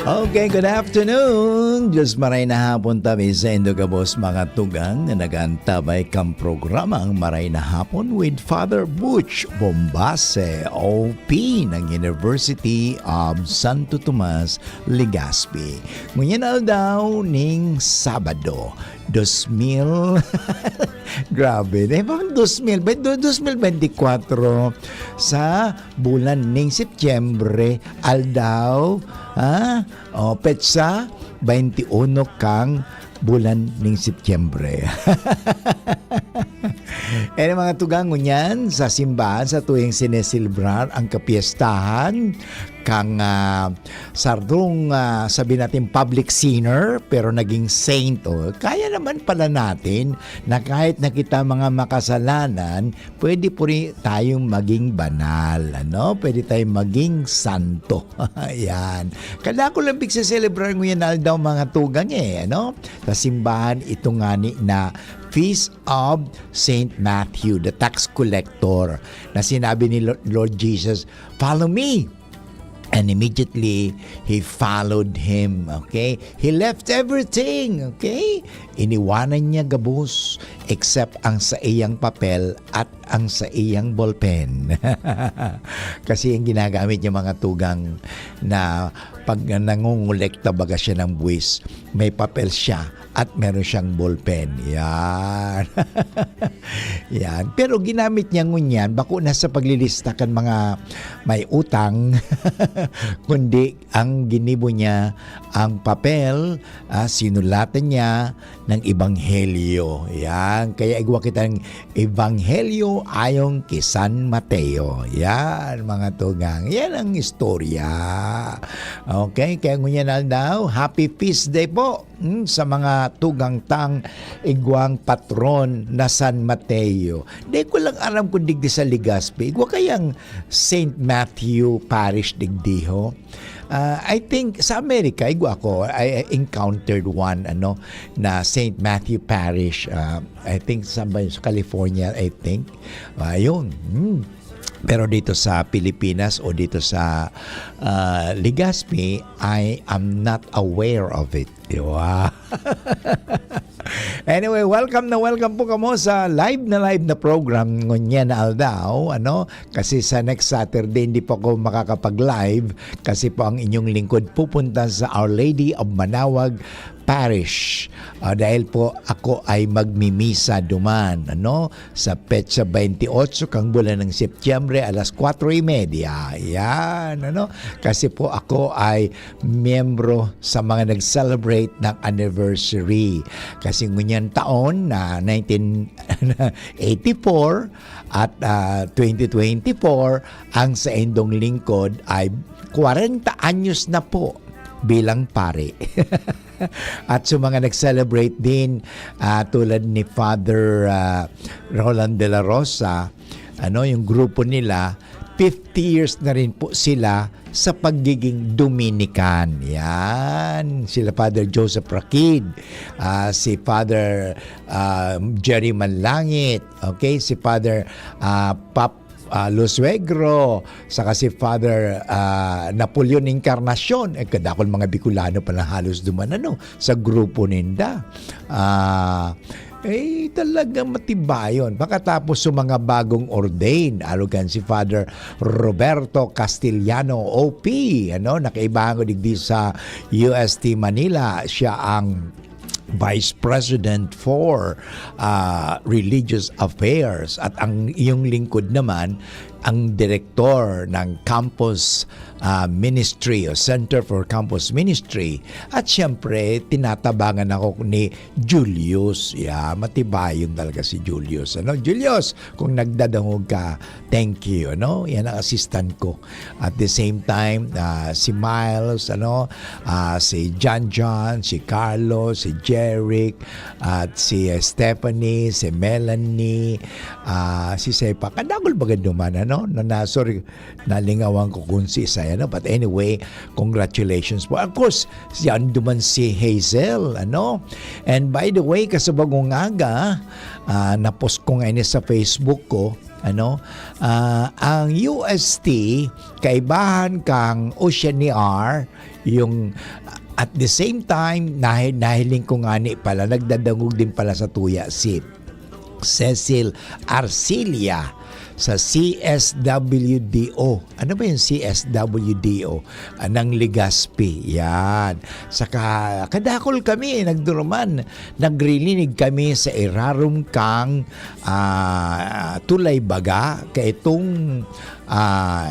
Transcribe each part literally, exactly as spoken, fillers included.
Okay, good afternoon. Diyos maray na hapon tabi sa indo gabos mga tugang na nag-aantabay kang programang Maray na Hapon with Father Butch Bombase, O P ng University of Santo Tomas, Legazpi. Ngunyan aldaw ning Sabado, dos mil, grabe, eh, parang dos mil, ba, do-, dos mil bente kwatro sa bulan ning Setyembre, aldaw, ha? O, petsa, bainti uno kang bulan ning Setyembre. Eh, mga tugang, ngunyan, sa simbahan, sa tuwing sineselebrar ang kapiyestahan, kang, ah, sarong, ah, sabi natin, public sinner, pero naging saint. O, kaya naman pala natin na kahit na kita mga makasalanan, pwede po rin tayong maging banal, ano? Pwede tayong maging santo. Ayan. Kadakul ang pigse-celebrar ngunyan na aldaw, mga tugang, eh, ano? Sa simbahan, ito ngani na Feast of Saint Matthew, the tax collector, na sinabi ni Lo-, Lord Jesus, "Follow me." And immediately, he followed him, okay? He left everything, okay? Iniwanan niya gabos except ang saiyang papel at ang saiyang ballpen. Kasi ang ginagamit niya, mga tugang, na pag nangongolekta baga siya ng buwis, may papel siya at meron siyang ballpen. Yan. Yan. Pero ginamit niya ngunyan, bako na sa paglilista kan mga may utang, kundi ang ginibo niya, ang papel, ah, sinulatan niya ng ebanghelyo. Yan. Kaya igwa kitang Ebanghelyo ayon ki San Mateo. Yan, mga tugang. Yan ang istorya. Okay, kaya ngunyan aldaw, happy feast day po, hmm, sa mga tugang tang igwang patron na San Mateo. Di ko lang aram kung digdi sa Legazpi. Igwa kayang Saint Matthew Parish digdi, ho? Ah, I think sa Amerika, igwa ako, I, I encountered one, ano, na Saint Matthew Parish. Ah, I think sa, sa California, I think. Ayun. Hmm. Pero dito sa Pilipinas o dito sa, ah, Legazpi, I am not aware of it. Wow. Anyway, welcome na welcome po kamo sa live na live na program ngunyan na aldaw, ano? Kasi sa next Saturday, hindi po ako makakapag-live kasi po ang inyong lingkod pupunta sa Our Lady of Manawag Parish. Ah, dahil po ako ay magmimisa duman, ano? Sa petsa twenty-eight kang bulan ng Setyembre, alas kwatro y media. Yan, ano? Kasi po ako ay miyembro sa mga nag-celebrate ng anniversary. Kasi ngunyan taon na nineteen eighty-four at, ah, twenty twenty-four, ang saindong lingkod ay kwarenta anyos na po bilang pare. At sa mga nag-celebrate din, ah, tulad ni Father, ah, Roland de la Rosa, ano, yung grupo nila, fifty years na rin po sila sa pagiging Dominican. Yan, sila Father Joseph Rakid, ah, si Father, ah, Jerry Manlangit, okay, si Father, ah, Pap, ah, Lusuegro, saka si Father, ah, Napoleon Encarnacion. Eh, kadakol mga Bicolano pala halos duman, ano, sa grupo ninda. Ah, eh, talagang matibayon. Pakatapos sa mga bagong ordain, arog kan si Father Roberto Castellano, O P, ano, nakaibahan ko digdi sa U S T Manila. Siya ang Vice President for, ah, Religious Affairs. At ang iyong lingkod naman, ang direktor ng campus, ah, ministry o Center for Campus Ministry. At siyempre, tinatabangan ako ni Julius. Yeah, matibayong talaga si Julius. Ano? Julius, kung nagdadangog ka, thank you. Ano? Yan ang assistant ko. At the same time, ah, si Miles, ano, ah, si John John, si Carlos, si Jeric, at si, eh, Stephanie, si Melanie, ah, si Sepa. Kadakol baga duman, ano? no? Na, na, sorry, nalingawan ko kung si Isay, ano? But anyway, congratulations po. Of course, yan duman si Hazel, ano? And by the way, kasubagong aga, ah, napost ko ngayon sa Facebook ko, ano? Ah, ang U S T, kaibahan kang Oceania, yung at the same time, nahi-, nahiling ko nga ni pala, nagdadangog din pala sa tuya si Cecil Arcilia sa C S W D O. Ano ba yung C S W D O? Ah, ng Legazpi. Yan. Saka, kadakol kami, nagduruman. Nagrilinig kami sa irarom kang, ah, tulay baga, kaitong, ah,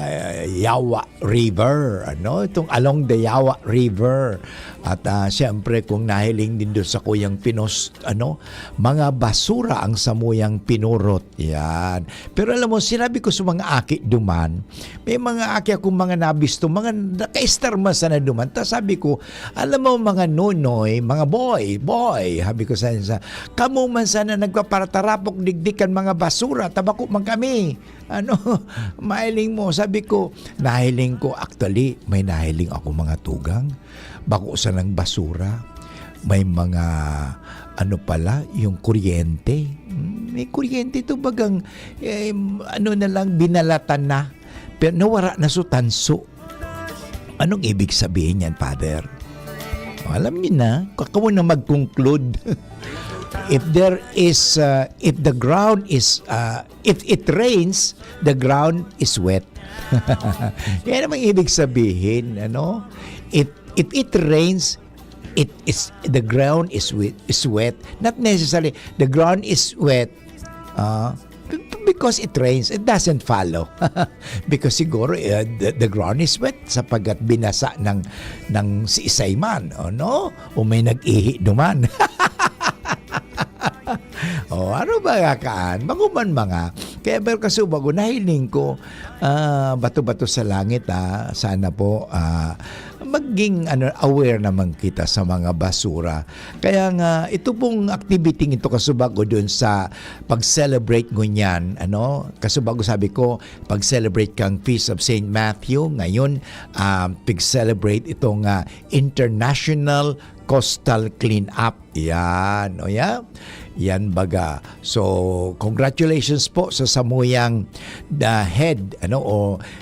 Yawa River, ano? Itong along the Yawa River. At, ah, siyempre, kung nahiling din doon sa kuyang pinos-, ano, mga basura ang samuyang pinurot. Yan. Pero alam mo, sinabi ko sa mga aki duman, may mga aki akong mga nabisto, mga nakaistar man sana duman. Ta sabi ko, "Alam mo, mga nonoy, mga boy, boy," sabi ko sa, sa, "Kamo man sana nagpaparatarapok digdi kan mga basura, tabako man kami." Ano, mahiling mo? Sabi ko, nahiling ko, actually, may nahiling ako mga tugang. Bako sanang basura. May mga, ano pala, yung kuryente. Hmm, may kuryente to bagang, eh, ano na lang, binalatan na. Pero nawara na su tanso. Anong ibig sabihin yan, Father? Alam niyo na, kakaw na mag-conclude. If there is, uh, if the ground is, uh, if it rains, the ground is wet. Yan naman ibig sabihin, ano? If, if it rains, it is, the ground is wet, is wet. Not necessarily, the ground is wet, ah, b-, because it rains, it doesn't follow. Because siguro, eh, the, the ground is wet sapagkat binasa ng, ng siisay man, o no? O may nag-ihi duman. O, ano ba nga kaan? Bako man mga. Kaya pero kasubag ko, nahiling ko, ah, bato-bato sa langit, ah. Sana po, ah, maging, ano, aware naman kita sa mga basura. Kaya nga, ito pong activity ito kasubag ko doon sa pag-celebrate ngunyan, ano, kasubag ko sabi ko, pag-celebrate kang Feast of Saint Matthew, ngayon, ah, pag-celebrate itong, ah, International Coastal Cleanup. Yan, o ya. Yan baga. So, congratulations po sa samuyang, ah, head, ano, o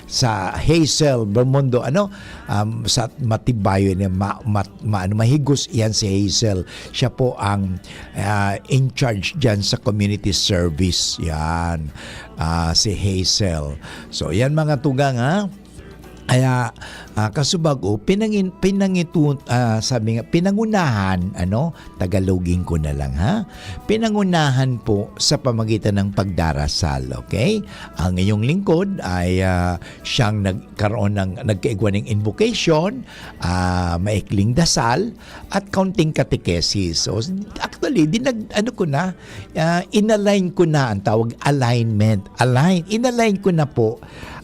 sa Hazel Bermundo, ano, um, sa matibayo niya, ma-, ma-, ma-, ano, mahigos yan si Hazel. Siya po ang, ah, in charge dyan sa community service. Yan, ah, si Hazel. So, yan mga tugang, ha? Kaya, ah, kasubag, oh, pinangin-, pinangitu-, ah, sabi nga, pinangunahan, ano, Tagalogin ko na lang, ha? Pinangunahan po sa pamagitan ng pagdarasal, okay? Ang iyong lingkod ay, ah, siyang nagkaroon ng, nagkaigwa ng invocation, ah, maikling dasal, at kaunting katekesis. So, actually, dinag-, ano ko na, ah, inalign ko na, ang tawag alignment. Align, inalign ko na po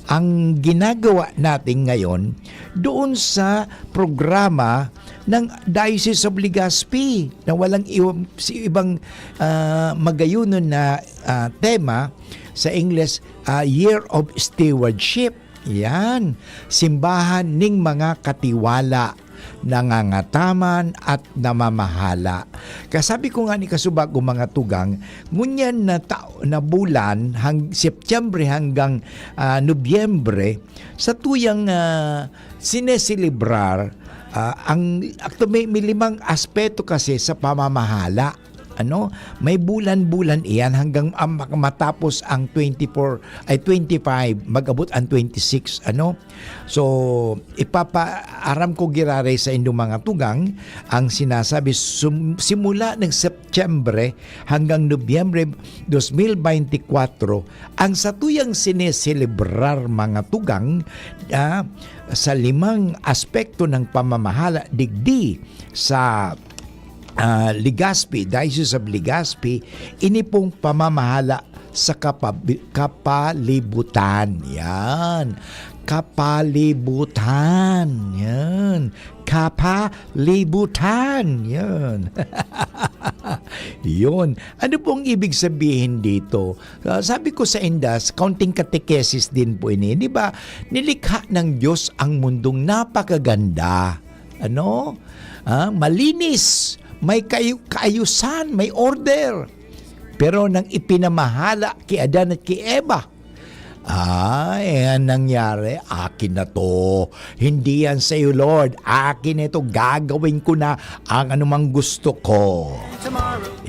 ang ginagawa natin ngayon doon sa programa ng Diocese of Legazpi na walang iwang, si ibang, ah, magayunon na, ah, tema sa English, ah, Year of Stewardship. Yan, simbahan ning mga katiwala, nangangataman at namamahala. Kasabi ko nga ni kasubag ko mga tugang, ngunyan na tao, na bulan, hang-, Setyembre hanggang, ah, Nobyembre, sa tuyang, ah, sineselebrar, ah, ang, akto may, may limang aspeto kasi sa pamamahala. Ano, may bulan-bulan iyan hanggang, ah, mak-, matapos ang twenty-four, ay, twenty-five, mag-abot ang twenty-six, ano. So, ipapa-, aram ko giraray sa indong mga tugang, ang sinasabi, sum-, simula ng Setyembre hanggang Nobyembre dos mil beintikwatro, ang satuyang sineselebrar mga tugang, ah, sa limang aspekto ng pamamahala digdi sa ah, Legazpi, Diocese of Legazpi, ini pong pamamahala sa kapabi-, kapalibutan. Yan. Kapalibutan. Yan. Kapalibutan. Yan. Yun. Ano pong ibig sabihin dito? Ah, sabi ko sa inda, sa kaunting katekesis din po ini, di ba? Nilikha ng Diyos ang mundong napakaganda. Ano? Ah, malinis, may kayu- kaayusan, may order. Pero nang ipinamahala ki Adan at ki Eva, ah, yan nangyari. "Akin na 'to. Hindi yan sa'yo, Lord. Akin ito. Gagawin ko na ang anumang gusto ko."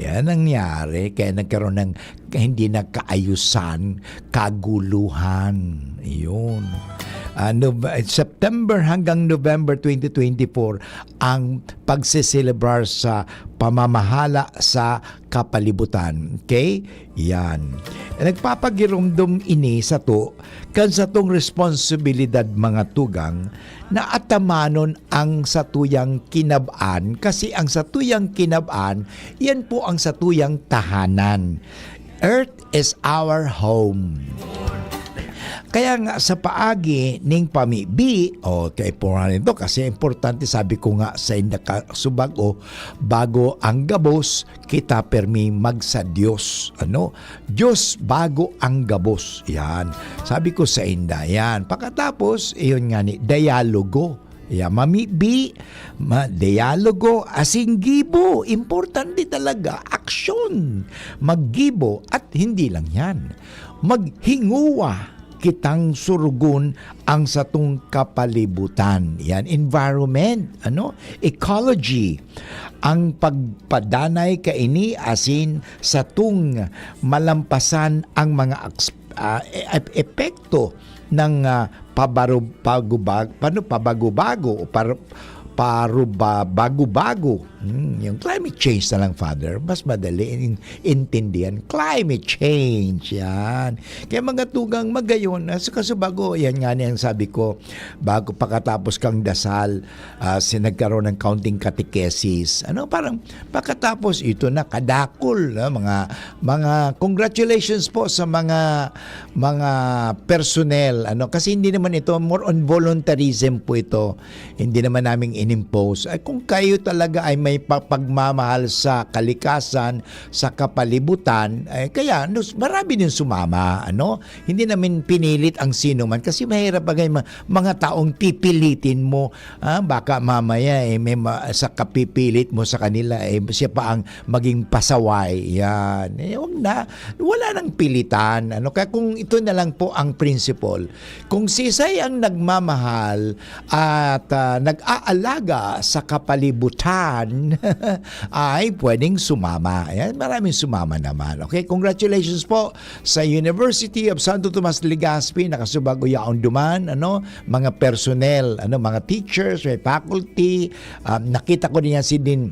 Yan nangyari. Kaya nagkaroon ng hindi nagkaayusan, kaguluhan. Yun. Ah, Nov- September hanggang November twenty twenty-four ang pagseselebrar sa pamamahala sa kapalibutan. Okay? Yan. Nagpapagiromdom ini sato kan satong responsibilidad, mga tugang, na atamanon ang satuyang kinab-an, kasi ang satuyang kinab-an, yan po ang satuyang tahanan. Earth is our home. Kaya nga sa paagi ning pamibi, o kaipuhan nito, kasi importante, sabi ko nga sa inda ka subag-o, bago ang gabos, kita permi magsa-Diyos. Ano? Diyos bago ang gabos. Yan. Sabi ko sa inda, yan. Pakatapos, iyon nga ni, dialogo. Ya, mamibi, ma, dialogo, asin gibo. Importante talaga, aksyon. Maggibo at hindi lang yan. Maghinguwa kitang surugon ang satong kapalibutan. Yan, environment, ano? Ecology. Ang pagpadanay kaini asin satong malampasan ang mga aks-, ah, e-, ep-, epekto ng, ah, pabaru-, pagubag-, paano, pabago-bago o par-, paruba-bago-bago. Hmm, yung climate change na lang, Father. Mas madali in-, intindihan. Climate change, yan. Kaya mga tugang magayon, ah, sa kasubago, yan nga ni ang sabi ko, bago pakatapos kang dasal, ah, si nagkaroon ng counting catechesis. Ano, parang pakatapos ito na kadakol, ah, mga, mga congratulations po sa mga, mga personnel, ano, kasi hindi naman ito, more on voluntarism po ito. Hindi naman naming inimpose. Ay, kung kayo talaga ay may pa-, pagmamahal sa kalikasan, sa kapalibutan, eh, kaya nus-, marami din sumama, ano? Hindi namin pinilit ang sino man kasi mahirap bagay ma-, mga taong pipilitin mo, ah, baka mamaya, eh, may ma-, sa kapipilit mo sa kanila, eh, siya pa ang maging pasaway. Yan. Eh, wag na. Wala nang pilitan, ano? Kaya kung ito na lang po ang principle, kung sisay ang nagmamahal at, ah, nag-aalaga sa kapalibutan, ay pwedeng sumama. Ayan, maraming sumama naman. Okay, congratulations po sa University of Santo Tomas Legazpi, nakasubag o yaon duman, ano, mga personnel, ano, mga teachers, may faculty. Ah, nakita ko din yan si din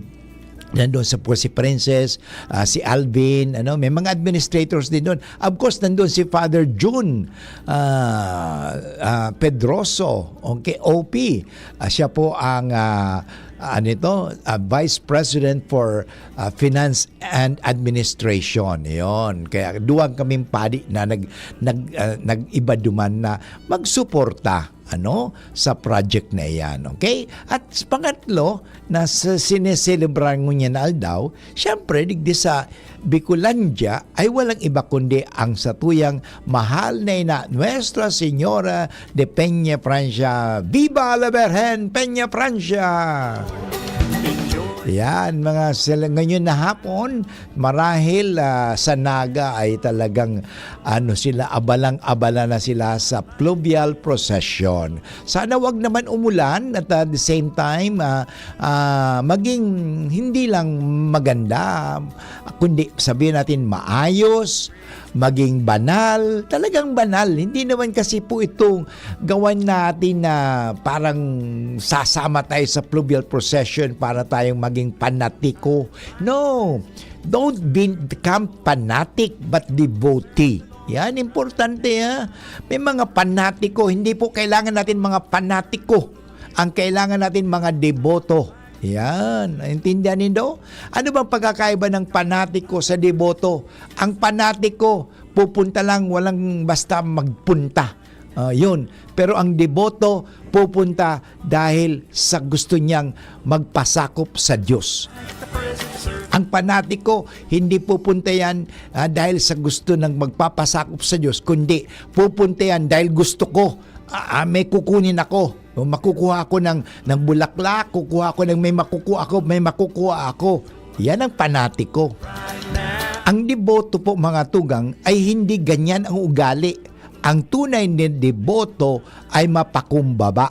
nandun sa po si Princess, ah, si Alvin, ano, may mga administrators din doon. Of course, nandun si Father Jun, ah, ah, Pedroso, okay, O P. Ah, siya po ang, ah, ano ito, ah, Vice President for, ah, Finance and Administration. Yon. Kaya duwang kaming padi na nag-, nag-, ah, nag-iba duman na magsuporta, ano, sa project na iyan, okay? At pangatlo, na sa sineselebrar ngunyan na aldaw, siyempre, digdi sa Bicolandia ay walang iba kundi ang satuyang mahal na ina, Nuestra Señora de Peña Francia. Viva la Virgen Peña Francia! Yan, mga sele-, ngayon na hapon, marahil, ah, sa Naga ay talagang, ano sila, abalang-abala na sila sa fluvial procession. Sana wag naman umulan at, at the same time, ah, ah, maging hindi lang maganda, kundi sabihin natin maayos, maging banal, talagang banal. Hindi naman kasi po itong gawan natin na parang sasama tayo sa fluvial procession para tayong maging panatiko. No, don't be, become fanatic but devotee. Yan, importante ha. May mga panatiko, hindi po kailangan natin mga panatiko. Ang kailangan natin mga deboto. Yan, naintindihan nindo? Ano bang pagkakaiba ng panatiko sa deboto? Ang panatiko, pupunta lang, walang basta magpunta. Ah, yun. Pero ang deboto, pupunta dahil sa gusto niyang magpasakop sa Diyos. Ang panatiko, hindi pupunta yan, ah, dahil sa gusto ng magpapasakop sa Diyos, kundi pupunta yan dahil gusto ko. Ah, ah, may kukunin ako. O makukuha ako ng, ng bulaklak, kukuha ako ng may makukuha ako, may makukuha ako. Yan ang panatiko. Ang deboto po, mga tugang, ay hindi ganyan ang ugali. Ang tunay na deboto ay mapakumbaba.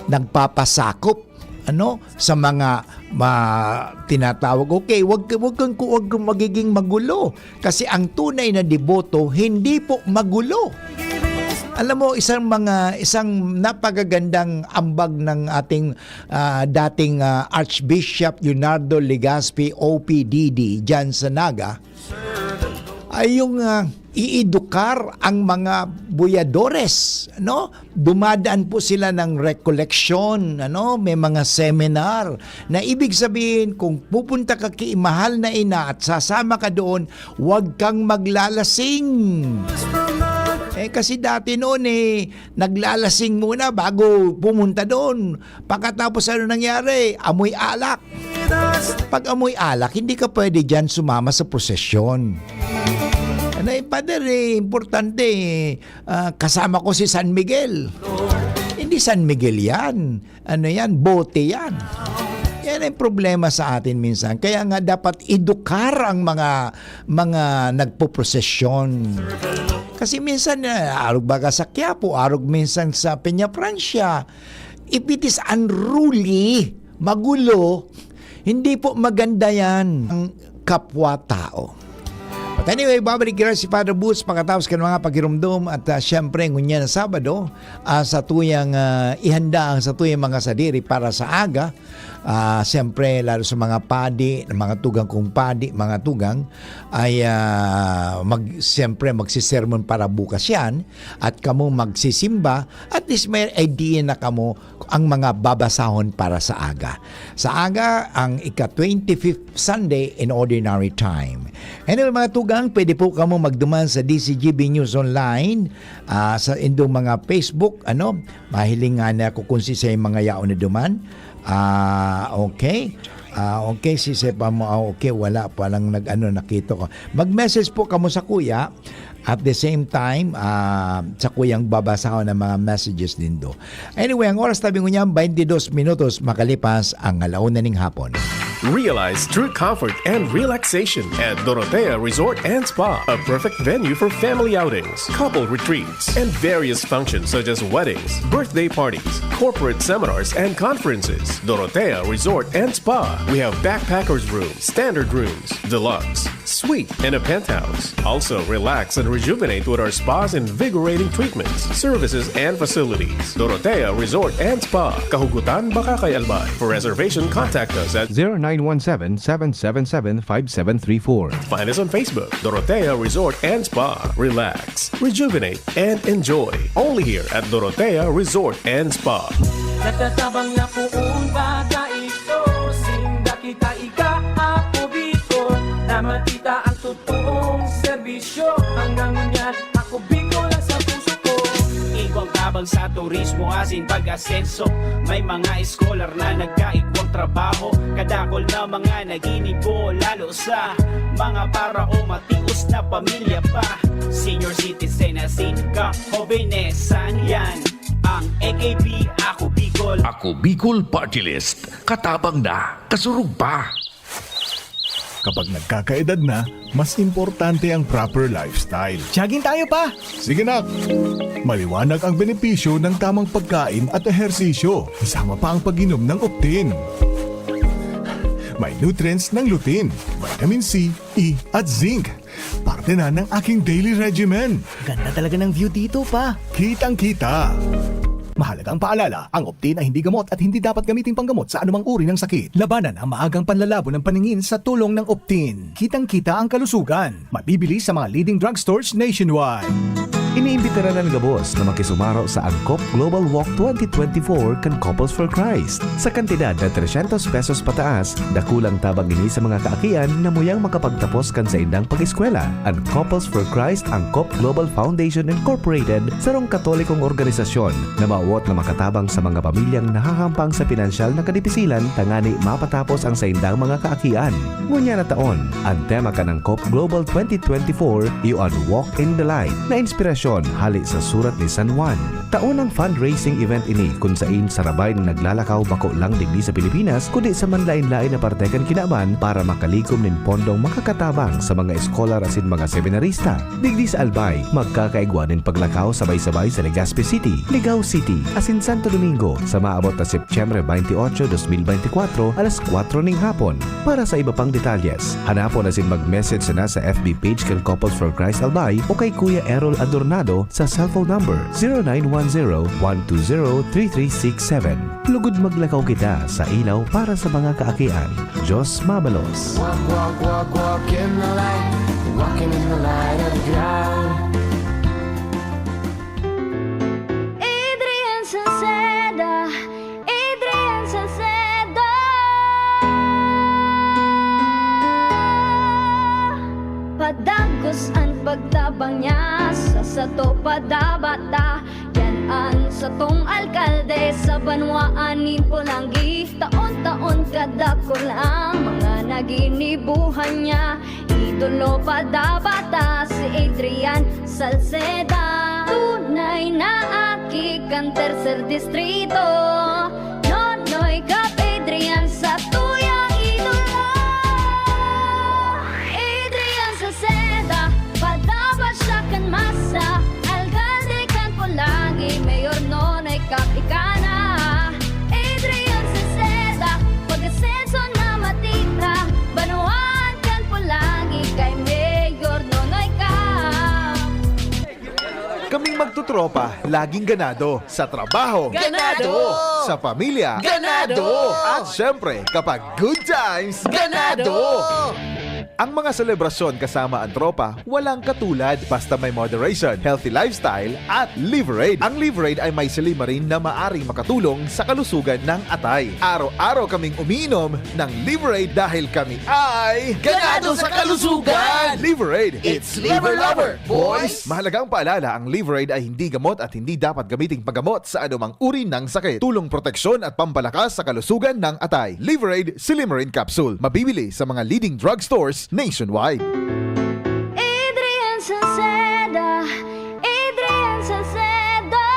Nagpapasakop, ano, sa mga ma-, tinatawag. Okay, wag, wag kang, wag kang magiging magulo. Kasi ang tunay na deboto, hindi po magulo. Alam mo, isang mga, isang napagagandang ambag ng ating, ah, dating, ah, Archbishop Leonardo Legazpi, O P D D, dyan sa Naga, ay yung, ah, iedukar ang mga buyadores, no? Dumadaan po sila ng rekoleksyon, ano? May mga seminar na ibig sabihin, kung pupunta ka kay mahal na ina at sasama ka doon, wag kang maglalasing. Eh, kasi dati noon, eh, naglalasing muna bago pumunta doon. Pagkatapos, ano nangyari? Amoy alak. Pag amoy alak, hindi ka pwede dyan sumama sa prosesyon. Ano, eh, Pader, eh, importante, eh, ah, kasama ko si San Miguel. Hindi San Miguel yan. Ano yan? Bote yan. Yan ang problema sa atin minsan. Kaya nga dapat edukar ang mga, mga nagpoprosesyon. Kasi minsan, eh, arog baga sa Quiapo, arog minsan sa Peña Francia. If it is unruly, magulo, hindi po maganda yan ang kapwa-tao. But anyway, babalik rin si Father Boots pagkatapos kan mga paghiromdom at, ah, siyempre, ngunyan na Sabado, ah, sa tuyang, ah, ihanda ang sa tuyang mga sadiri para sa aga. Ah, siyempre, lalo sa mga padi, mga tugang kong padi, mga tugang, ay, ah, mag-, siyempre, magsisermon para bukas yan at kamo magsisimba, at least may idea na kamo ang mga babasahon para sa aga. Sa aga, ang ika-twenty-fifth Sunday in Ordinary Time. Anyway, mga tugang, pwede po kamo magduman sa D C G B News Online, ah, sa indong mga Facebook, ano, mahiling nga na ako kung si sa mga yaon na duman. Ah, okay. Ah, okay, si Sepa mo, ah, okay, wala pa lang nag-ano, nakita ko. Mag-message po kamo sa kuya. At the same time, ah, sa kuyang babasahon ang mga messages nindo. Anyway, ang oras tabi ngunyan, twenty-dos minutos makalipas ang alauna ning hapon. Realize true comfort and relaxation at Dorotea Resort and Spa, a perfect venue for family outings, couple retreats, and various functions such as weddings, birthday parties, corporate seminars, and conferences. Dorotea Resort and Spa. We have backpackers room, standard rooms, deluxe, suite, and a penthouse. Also, relax and rejuvenate with our spa's invigorating treatments, services, and facilities. Dorotea Resort and Spa, Kahugutan, Bacacay, Albay. For reservation, contact us at zero nine one seven, seven seven seven, five seven three four. Find us on Facebook, Dorotea Resort and Spa. Relax, rejuvenate, and enjoy. Only here at Dorotea Resort and Spa. Nagtatabang na poon baga ito. Sinda kita ika, Ako Bicol, na makita ang totoong serbisyo. Hanggang ngunyan, Ako Bicol ang sa puso ko. Igwang tabang sa turismo asin pag-asenso. May mga scholar na nagkaigwang trabaho. Kadakol na mga naginibo, lalo sa mga para o matios na pamilya pa. Senior citizen asin ka, jovenesan yan. Ang A K B, Ako Bicol. Ako Bicol Party List. Katabang na, kasurog pa. Kapag nagkakaedad na, mas importante ang proper lifestyle. Jogging tayo pa! Sige nak! Maliwanag ang benepisyo ng tamang pagkain at ehersisyo, kasama pa ang pag-inom ng Optin. May nutrients ng lutein, vitamin C, E at zinc. Parte na ng aking daily regimen. Ganda talaga ng view dito pa. Kitang-kita. Mahalagang paalala, ang Optin ay hindi gamot at hindi dapat gamiting panggamot sa anumang uri ng sakit. Labanan ang maagang panlalabo ng paningin sa tulong ng Optin. Kitang-kita ang kalusugan. Mabibili sa mga leading drugstores nationwide. Iniimbitaran an gabos na makisumaro sa Angkop Global Walk twenty twenty-four kan Couples for Christ. Sa kantidad na trescientos pesos pataas, dakulang tabang ini sa mga kaakian na muyang makapagtapos kan saindang pag-eskwela. An Couples for Christ Angkop Global Foundation Incorporated, sarong Katolikong organisasyon na mawot na makatabang sa mga pamilyang nahahampang sa pinansyal na kadipisilan tangani mapatapos ang saindang mga kaakian. Ngunyan na taon, an tema kan Angkop Global twenty twenty-four iyo an Walk in the Light, na inspirasyon hali sa surat ni San Juan. Taon ang fundraising event ini, kun sain sarabay na naglalakaw bako lang digdi sa Pilipinas, kundi sa manlaen-laen na parte kan kinaban para makalikom nin pondong makakatabang sa mga eskolar asin mga seminarista. Digdi sa Albay, magkakaigwa nin paglakaw sabay-sabay sa Legazpi City, Ligao City, asin Santo Domingo sa maabot na Setyembre twenty-eight, twenty twenty-four, alas kwatro ning hapon. Para sa iba pang detalyes, hanapon asin mag-message sana sa F B page kan Couples for Christ Albay o kay Kuya Errol Adornado sa cellphone number zero nine one zero, one two zero, three three six seven. Lugod maglakaw kita sa ilaw para sa mga kaakian. Diyos mabalos. Walk, walk, walk, walk in the light. Walking in the light of God. Adrian Salceda, Adrian Salceda. Padagos an pagtabang niya, sa sato padabata. Yan an satong alkalde sa banwaan nin Polangui. Taon-taon kadakul ang mga naginibuhan niya. Idolo padabata si Adrian Salceda. Tunay na aki kan tercer distrito. Nonoy Kap Adrian sa tuyang idolo. Adrian Salceda, padaba siya kan masa. Alkalde kan Polangui, Mayor Nonoy Kap ika na. Adrian Salceda, pag-asenso na matira. Banwaan kan Polangui kay Mayor Nonoy Kap. Kaming magtotropa, laging ganado. Sa trabaho, Ganado! Sa pamilya, Ganado! At syempre, kapag good times, Ganado! Ganado! Ang mga selebrasyon kasama ang tropa, walang katulad. Basta may moderation, healthy lifestyle, at Liverade. Ang Liverade ay may silimarin na maaring makatulong sa kalusugan ng atay. Araw-araw kaming umiinom ng Liverade dahil kami ay Ganado sa kalusugan! Liverade, it's liver lover, boys! Mahalagang paalala, ang Liverade ay hindi gamot at hindi dapat gamiting paggamot sa anumang uri ng sakit. Tulong, proteksyon at pampalakas sa kalusugan ng atay. Liverade Silimarin Capsule. Mabibili sa mga leading drugstores nationwide. Adrian Salceda, Adrian Salceda.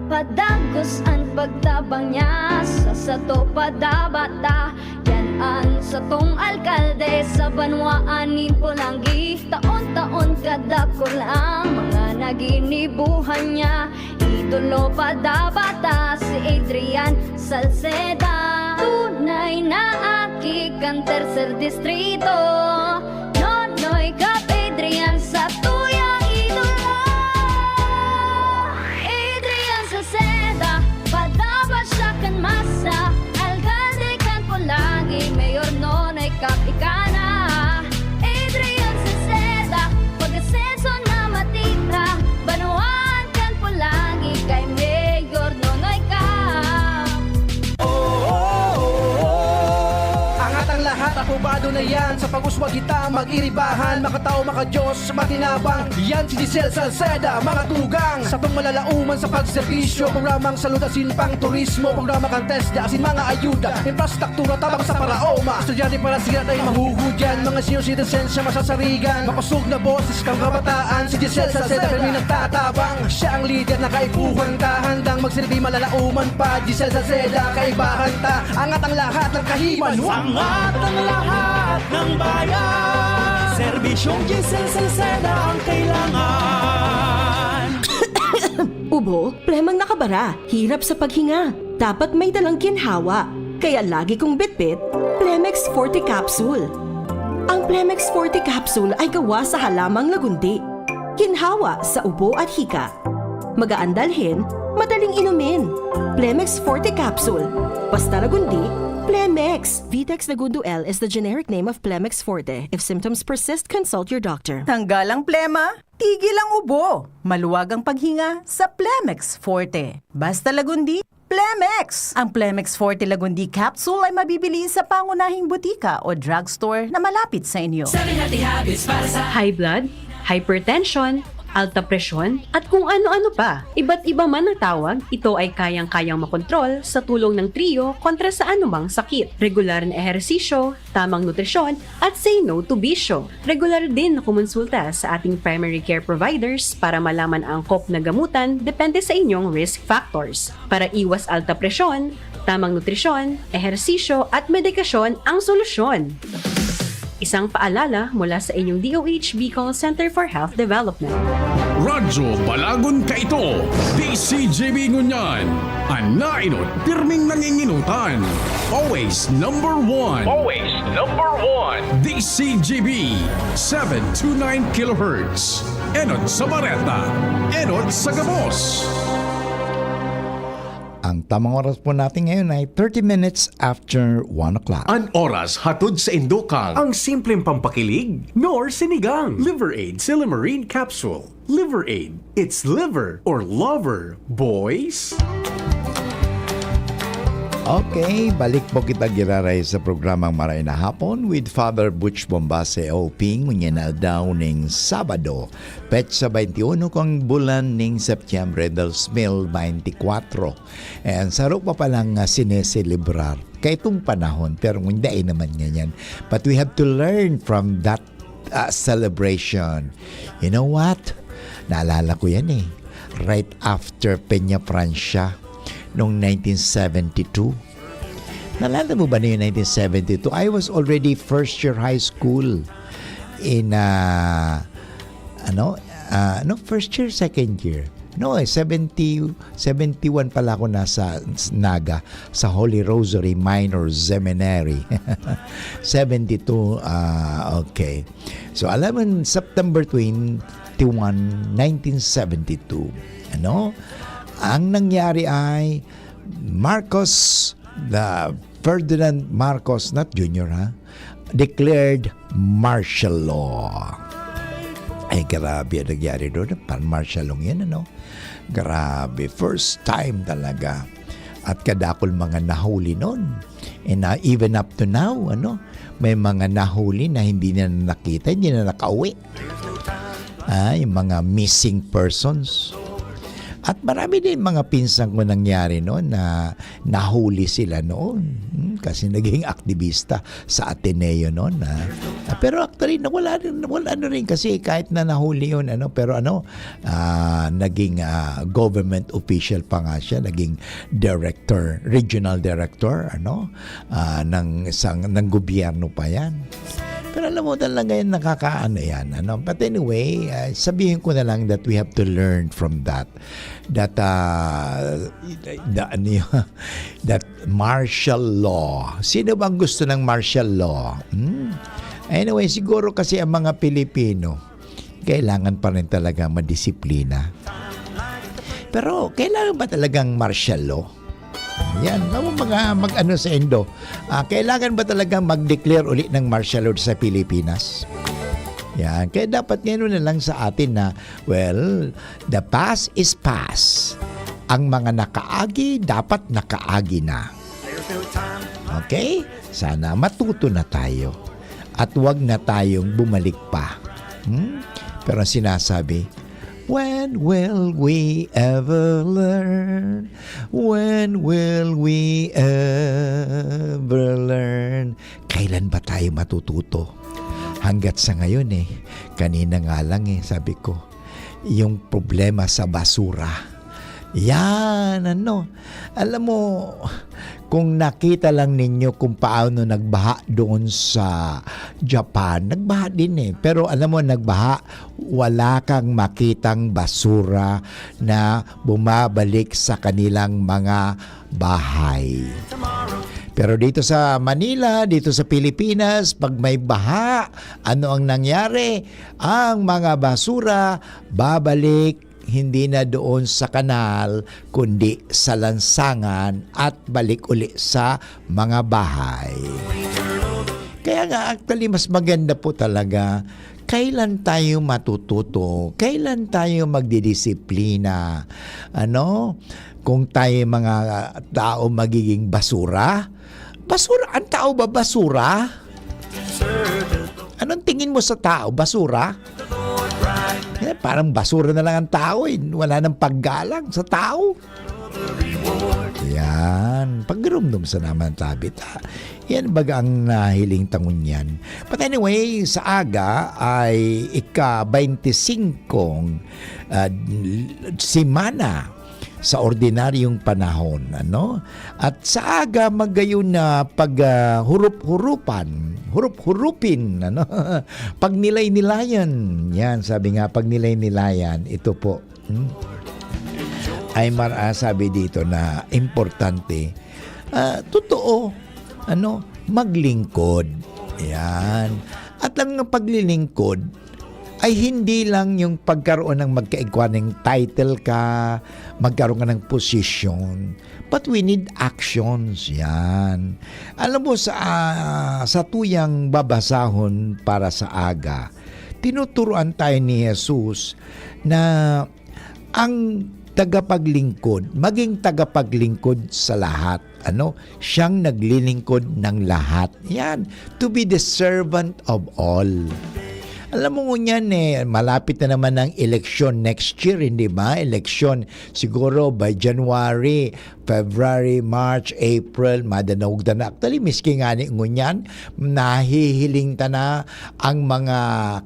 Padagos an pagtabang niya, sa sato padabata. Yan an satong alkalde sa banwaan nin Polangui. Taon-taon kadakul ang mga naginibuhan niya. Idolo padabata si Adrian Salceda. Tunay na aki kan tercer distrito. Nonoy Kap Adrian sa tuyang idolo. Adrian Salceda, padaba siya kan masa. Alkalde kan Polangui, Mayor Nonoy Kap ika na. Adrian Salceda, pag-asenso na matira. Banwaan kan Polangui kay Mayor Nonoy Kap. Angat ang lahat, aprobado na yan. Sa pag-uswag kita, mag-iribahan, makatao, makadiyos, matinabang. Yan si Giselle Salceda, mga tugang. Satong malalauman sa pagserbisyo, programang salud asin pang turismo, programa kan TESDA asin mga ayuda, infrastruktura tabang sa paraoma. Estudyante para siya tayo mahuhudyan, mga senior citizens siya masasarigan. Makosog na boses kang kabataan, si Giselle Salceda, pirmi nagtatabang. Siya ang lider na kaipuhan ta, handang magsilbi malalauman pa. Giselle Salceda, kaibahan ta, angat ang lahat ng kahiman. Angat ang lahat ng bayan. Serbisyong Giselle Salceda ang kailangan. Ubo, plemang nakabara, hirap sa paghinga. Dapat may dalang ginhawa. Kaya lagi kong bitbit, Plemex Forte Capsule. Ang Plemex Forte Capsule ay gawa sa halamang lagundi. Ginhawa sa ubo at hika. Magaan dalhin, madaling inumin. Plemex Forte Capsule. Basta lagundi, Plemex! Vitex Segundo L is the generic name of Plemex Forte. If symptoms persist, consult your doctor. Tanggal ang plema, tigil ang ubo. Maluwag ang paghinga sa Plemex Forte. Basta Lagundi, Plemex! Ang Plemex Forte Lagundi Capsule ay mabibili sa pangunahing butika o drugstore na malapit sa inyo. Seven healthy habits para sa high blood, hypertension, alta presyon, at kung ano-ano pa. Iba't iba man ang tawag, ito ay kayang-kayang makontrol sa tulong ng Trio kontra sa anumang sakit. Regular na ehersisyo, tamang nutrisyon, at say no to bisyo. Regular din na kumonsulta sa ating primary care providers para malaman ang angkop na gamutan depende sa inyong risk factors. Para iwas alta presyon, tamang nutrisyon, ehersisyo, at medikasyon ang solusyon. Isang paalala mula sa inyong D O H Bicol Center for Health Development. Radyo Balagon kaito, D C G B ngunyan. An nainot, pirming nanginginutan. Always number one. Always number one. D C G B, seven two nine kilohertz. Enot sa bareta, enot sa gabos. Ang tamang oras po natin ngayon ay thirty minutes after one o'clock. An oras hatod sa indokang ang simpleng pampakilig nor sinigang. Liver Aid Silymarin Capsule. Liver Aid. It's liver or lover, boys. Okay, balik po kita giraray sa programang Maray na Hapon with Father Butch Bombase, O P, ngunyan na aldaw ning Sabado, petsa twenty-uno kan bulan ning Setyembre dos mil veinticuatro. And saro pa palang, ah, sineselebrar kaitong panahon, pero ngunyan dai naman ngunyan. But we have to learn from that, ah, celebration. You know what? Naalala ko yan eh. Right after Peñafrancia, noong nineteen seventy-two. Naalala mo ba na yung nineteen seventy-two? I was already first year high school in, ah, ano, ah, no, first year, second year. No, eh, seventy, seventy-one pala ako nasa Naga, sa Holy Rosary Minor Seminary. Seventy-two, ah, okay. So, alam mo, September twenty-one, nineteen seventy-two, ano? Ang nangyari ay Marcos, the Ferdinand Marcos, not Junior, ha? Declared martial law. Ay, grabe ang nangyari doon. Parang martial law yan, ano? Grabe, first time talaga. At kadakol mga nahuli noon. And, ah, even up to now, ano, may mga nahuli na hindi na nakita, hindi na nakauwi. Ah, yung mga missing persons. At marami din mga pinsan ko nangyari noon na nahuli sila noon. Hmm, kasi naging aktibista sa Ateneo noon, ah. Ah, pero actually, nawala rin, nawala na rin kasi kahit na nahuli yun, ano, pero ano, ah, naging, ah, government official pa nga siya, naging director, regional director, ano, ah, ng isang, ng gobyerno pa yan. Pero alam mo, talaga yan, nakakaano yan, ano. But anyway, ah, sabihin ko na lang that we have to learn from that. That, ah, the, ano yun? That martial law. Sino bang gusto ng martial law? Hmm? Anyway, siguro kasi ang mga Pilipino, kailangan pa rin talaga madisiplina. Pero kailangan ba talagang martial law? Yan, mga mag-ano sa Indo. Ah, kailangan ba talaga mag-declare uli ng martial law sa Pilipinas? Yan, kaya dapat ngayon na lang sa atin na, well, the past is past. Ang mga nakaagi, dapat nakaagi na. Okay? Sana matuto na tayo. At wag na tayong bumalik pa. Hmm? Pero ang sinasabi, "When will we ever learn? When will we ever learn?" Kailan ba tayo matututo? Hanggat sa ngayon eh, kanina nga lang eh, sabi ko, yung problema sa basura. Yan, ano. Alam mo, kung nakita lang ninyo kung paano nagbaha doon sa Japan, nagbaha din eh. Pero alam mo, nagbaha, wala kang makitang basura na bumabalik sa kanilang mga bahay. Pero dito sa Manila, dito sa Pilipinas, pag may baha, ano ang nangyari? Ang mga basura babalik hindi na doon sa kanal, kundi sa lansangan at balik uli sa mga bahay. Kaya nga, actually, mas maganda po talaga, kailan tayo matututo? Kailan tayo magdidisiplina? Ano? Kung tayo mga tao magiging basura? Basura? Ang tao ba basura? Anong tingin mo sa tao? Basura? Eh, parang basura na lang ang tao eh. Wala nang paggalang sa tao. Yan. Pagrumdom sa naman, Tabita. Yan baga ang nahiling ta ngunyan. But anyway, sa aga ay ika-baynti singkong, ah, semana sa ordinaryong panahon, ano? At sa aga, magayon na pag, ah, hurup-hurupan, hurup-hurupin, ano? Pagnilay-nilayan. Yan, sabi nga, pagnilay-nilayan. Ito po, hmm? Ay, mar-, ah, sabi dito na importante, ah, totoo, ano, maglingkod. Yan. At ang paglilingkod ay hindi lang yung pagkaroon ng magkaigwa ng title ka, magkaroon ka ng posisyon, but we need actions. Yan. Alam mo, sa, ah, sa tuyang babasahon para sa aga, tinuturuan tayo ni Jesus na ang tagapaglingkod, maging tagapaglingkod sa lahat. Ano? Siyang naglilingkod ng lahat. Yan. To be the servant of all. Alam mo ngunyan eh, malapit na naman ang eleksyon next year, hindi ba? Eleksyon siguro by January, February, March, April, madanaog ta na. Actually, miski nga ni ngunyan, nahihiling ta na ang mga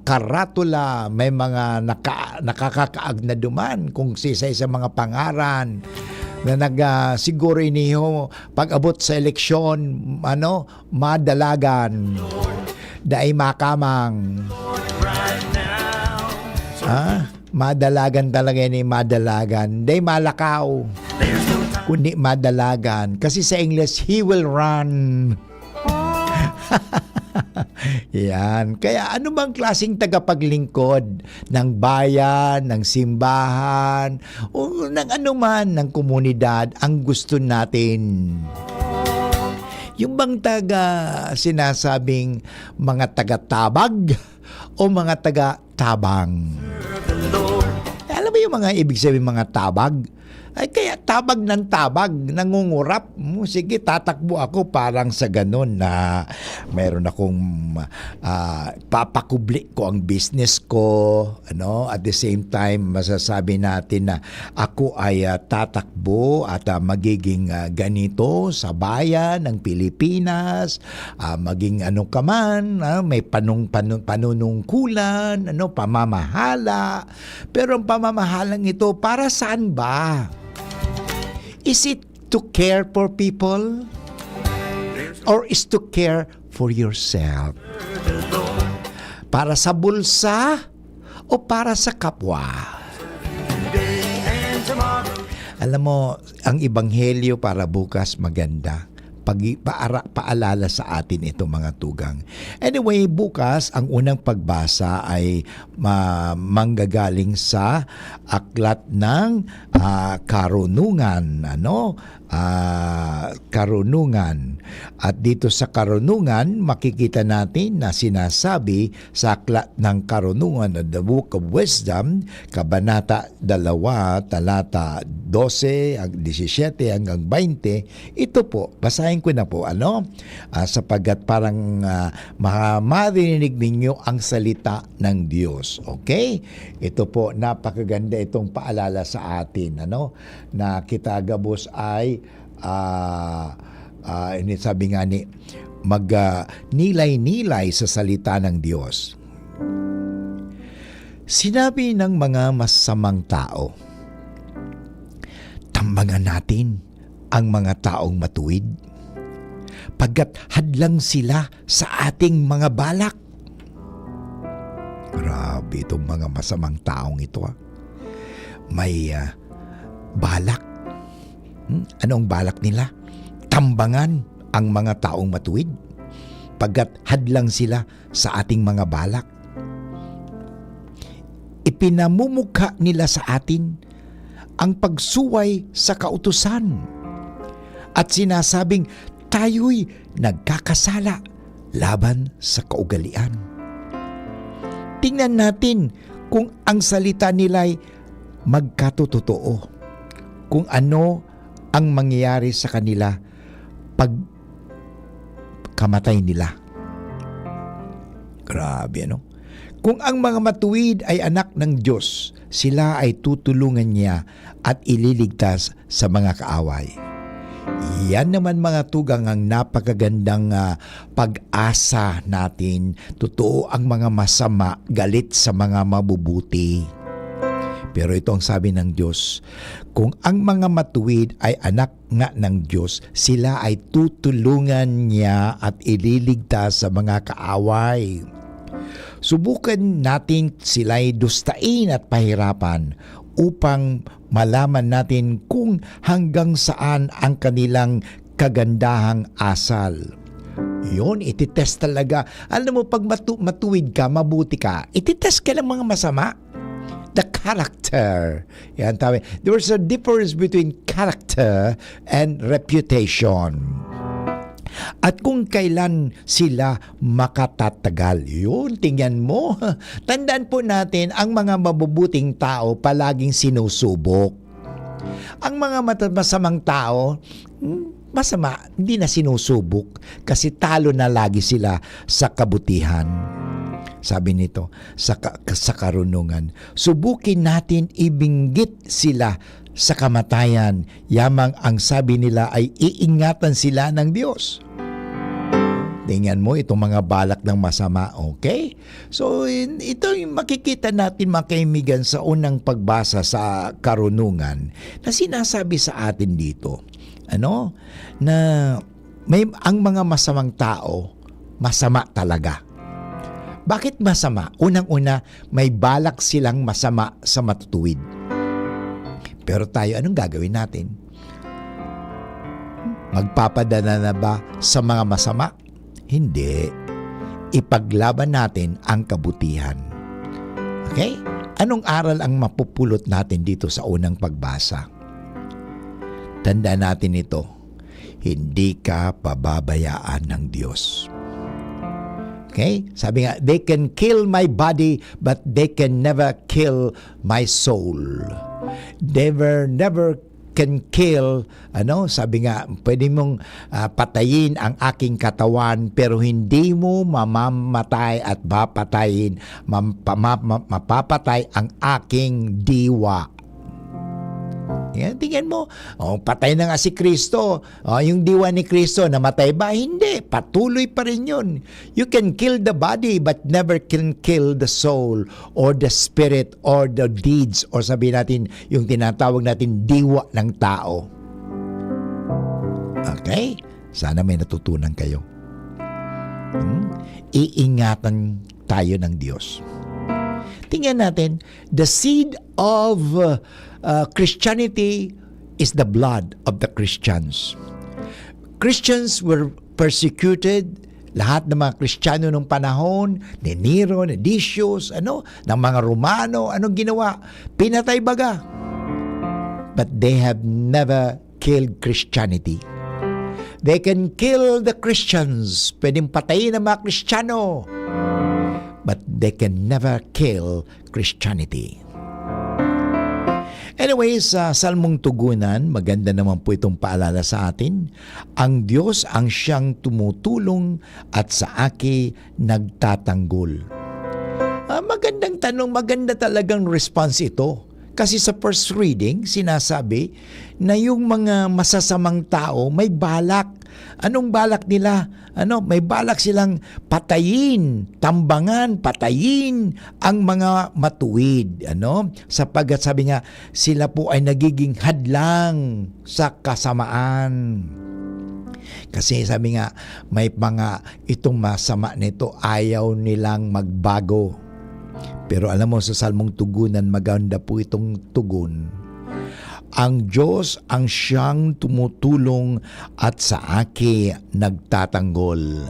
karatula, may mga naka-, nakakakaag na duman kung sisay sa mga pangaran na nag, ah, siguro iniho pag-abot sa eleksyon, ano, madalagan. Dai makamang. Ah, madalagan talaga ni madalagan. Dai malakaw. Kundi madalagan. Kasi sa English, he will run. Yan. Kaya ano bang klaseng tagapaglingkod ng bayan, ng simbahan, o ng anuman, ng komunidad ang gusto natin? Yung bang taga sinasabing mga taga-tabag o mga taga-tabang? Alam mo yung mga ibig sabihin mga tabag? Ay, kaya tabag ng tabag, nangungurap. Hmm, sige, tatakbo ako parang sa ganun na meron akong, ah, papakubli ko ang business ko, ano, at the same time, masasabi natin na ako ay, ah, tatakbo at, ah, magiging, ah, ganito sa bayan ng Pilipinas, ah, maging ano ka man, ah, may panung-, panu-, panunungkulan, ano, pamamahala. Pero ang pamamahalang ito, para saan ba? Is it to care for people? Or is to care for yourself? Para sa bulsa o para sa kapwa? Alam mo, ang ebanghelyo para bukas maganda. Pag-, paara-, paalala sa atin itong mga tugang. Anyway, bukas, ang unang pagbasa ay ma-, manggagaling sa aklat ng, ah, Karunungan, ano? Ah, Karunungan. At dito sa Karunungan, makikita natin na sinasabi sa aklat ng Karunungan, The Book of Wisdom, Kabanata dalawa, talata dose, ang disisiyete hanggang baynte, ito po, basahin ko na po, ano? Ah, sapagkat parang, ah, maha-, maririnig ninyo ang salita ng Diyos. Okay? Ito po, napakaganda itong paalala sa atin, ano? Na kita gabos ay, ah, ah, ini sabi nga ni, mag, ah, nilay-nilay sa salita ng Diyos. Sinabi ng mga masamang tao, "Tambangan natin ang mga taong matuwid, pagkat hadlang sila sa ating mga balak." Grabe itong mga masamang taong ito, ah. May, ah, balak. Hmm? Anong balak nila? Tambangan ang mga taong matuwid, pagkat hadlang sila sa ating mga balak. ipinamumukha nila sa atin ang pagsuway sa kautusan at sinasabing tayo'y nagkakasala laban sa kaugalian. Tingnan natin kung ang salita nila'y magkatotoo, kung ano ang mangyayari sa kanila pag kamatay nila. Grabe, ano? Kung ang mga matuwid ay anak ng Diyos, sila ay tutulungan niya at ililigtas sa mga kaaway. Yan naman, mga tugang, ang napakagandang, ah, pag-asa natin. Totoo, ang mga masama galit sa mga mabubuti. Pero ito ang sabi ng Diyos, "Kung ang mga matuwid ay anak nga ng Diyos, sila ay tutulungan niya at ililigtas sa mga kaaway." Subukan natin sila'y dustain at pahirapan upang malaman natin kung hanggang saan ang kanilang kagandahang asal. Yun, ititest talaga. Alam mo, pag matu-, matuwid ka, mabuti ka, ititest ka ng mga masama. The character. Yan, tawag. There's a difference between character and reputation. At kung kailan sila makatatagal. Yun, tingnan mo. Tandaan po natin, ang mga mabubuting tao palaging sinusubok. Ang mga mata-, masamang tao, hmm, masama, hindi na sinusubok kasi talo na lagi sila sa kabutihan. Sabi nito, sa ka-, sa karunungan, "Subukin natin ibinggit sila sa kamatayan, yamang ang sabi nila ay iingatan sila ng Diyos." Tingnan mo itong mga balak ng masama, okay? So, in-, ito yung makikita natin, mga kaibigan, sa unang pagbasa sa karunungan na sinasabi sa atin dito, ano, na may, ang mga masamang tao, masama talaga. Bakit masama? Unang-una, may balak silang masama sa matutuwid. Pero tayo, anong gagawin natin? Magpapadala na ba sa mga masama? Hindi. Ipaglaban natin ang kabutihan. Okay? Anong aral ang mapupulot natin dito sa unang pagbasa? Tandaan natin ito, hindi ka pababayaan ng Diyos. Okay? Sabi nga, "They can kill my body, but they can never kill my soul." Never, never can kill, ano, sabi nga, pwede mong, ah, patayin ang aking katawan, pero hindi mo mamamatay at papatayin, mam-, pa-, ma-, ma-, mapapatay ang aking diwa. Yan, tingnan mo, oh, patay na nga si Kristo. Oh, yung diwa ni Kristo, namatay ba? Hindi. Patuloy pa rin yun. You can kill the body, but never can kill the soul or the spirit or the deeds, or sabihin natin, yung tinatawag natin diwa ng tao. Okay? Sana may natutunan kayo. Hmm? Iingatan tayo ng Diyos. Tingnan natin, the seed of, uh, uh, Christianity is the blood of the Christians. Christians were persecuted. Lahat ng mga Kristiyano nung panahon, ni Nero, ni Decius, ano, ng mga Romano, anong ginawa? Pinatay baga. But they have never killed Christianity. They can kill the Christians. Pwedeng patayin ang mga Kristiyano. But they can never kill Christianity. Anyway, sa Salmong Tugunan, maganda naman po itong paalala sa atin. Ang Diyos ang siyang tumutulong at sa aki nagtatanggol. Ah, magandang tanong, maganda talagang response ito. Kasi sa first reading, sinasabi na yung mga masasamang tao may balak. Anong balak nila? Ano, may balak silang patayin, tambangan, patayin ang mga matuwid, ano? Sapagkat sabi nga, sila po ay nagiging hadlang sa kasamaan. Kasi sabi nga, may mga itong masama nito, ayaw nilang magbago. Pero alam mo, sa Salmong Tugunan, maganda po itong tugon. Ang Diyos ang siyang tumutulong at sa aki nagtatanggol.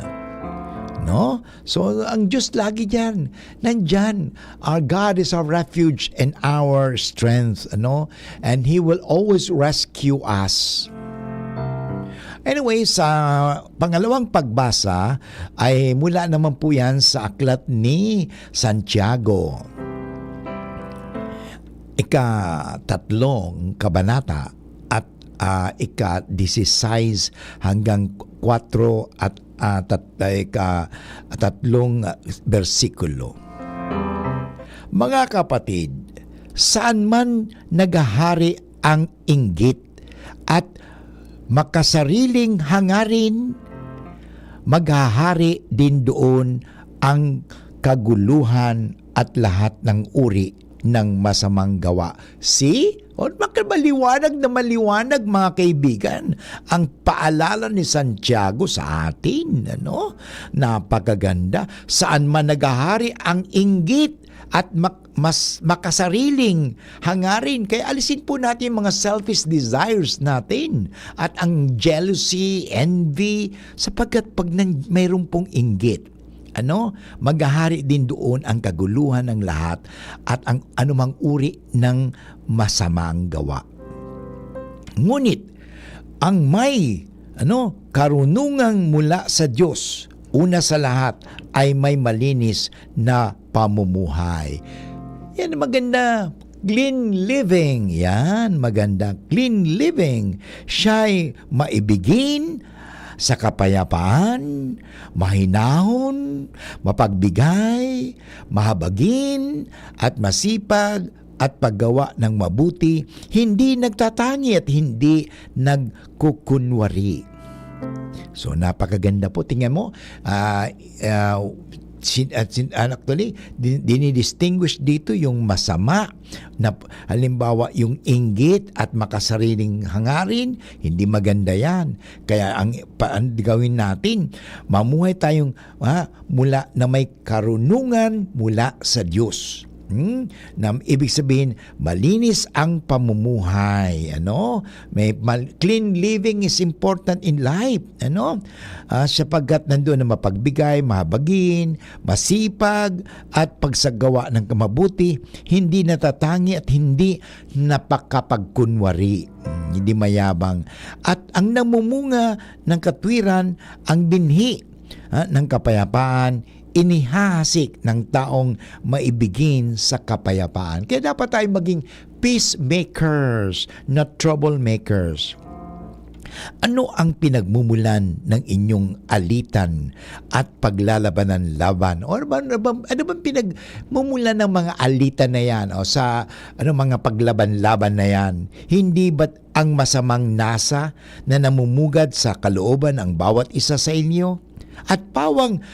No? So, ang Diyos lagi diyan. Nandyan. "Our God is our refuge and our strength," ano? "And He will always rescue us." Anyway, sa pangalawang pagbasa ay mula naman po yan sa aklat ni Santiago. Ika-tatlong kabanata at, ah, ika-disisais hanggang kwatro at, ah, tat-, ika-tatlong bersikulo. Mga kapatid, saan man naghahari ang inggit at makasariling hangarin, maghahari din doon ang kaguluhan at lahat ng uri ng masamang gawa. See? O, maka-, maliwanag na maliwanag, mga kaibigan, ang paalala ni Santiago sa atin, ano? Napakaganda. Saan man naghahari ang inggit at mak-, mas makasariling hangarin. Kaya alisin po natin yung mga selfish desires natin at ang jealousy, envy, sapagkat pag nan-, mayroon pong inggit, ano, maghahari din doon ang kaguluhan ng lahat at ang anumang uri ng masamang gawa. Ngunit, ang may, ano, karunungang mula sa Diyos, una sa lahat, ay may malinis na pamumuhay. Yan, maganda. Clean living. Yan, maganda. Clean living. Siya'y maibigin sa kapayapaan, mahinahon, mapagbigay, mahabagin, at masipag, at paggawa ng mabuti, hindi nagtatangi at hindi nagkukunwari. So, napakaganda po. Tingnan mo, ah, ah, sin-, at sin-, ah, actually, di-, dinidistinguish dito yung masama na, halimbawa, yung inggit at makasariling hangarin, hindi maganda yan. Kaya ang pa-, ang gawin natin, mamuhay tayong, ah, mula na may karunungan mula sa Diyos. Hmm? Na ibig sabihin, malinis ang pamumuhay, ano? May mal-, clean living is important in life, ano? Ah, sapagkat nandoon na mapagbigay, mahabagin, masipag, at pagsagawa ng kamabuti, hindi natatangi at hindi napakapagkunwari, hmm, hindi mayabang. At ang namumunga ng katwiran, ang binhi, ah, ng kapayapaan, inihahasik ng taong maibigin sa kapayapaan. Kaya dapat tayo maging peacemakers, not troublemakers. Ano ang pinagmumulan ng inyong alitan at paglalabanan-laban? O ano ba, ano ba, ano bang pinagmumulan ng mga alitan na yan? O sa, ano, mga paglaban-laban na yan? Hindi ba't ang masamang nasa na namumugad sa kalooban ang bawat isa sa inyo? At pawang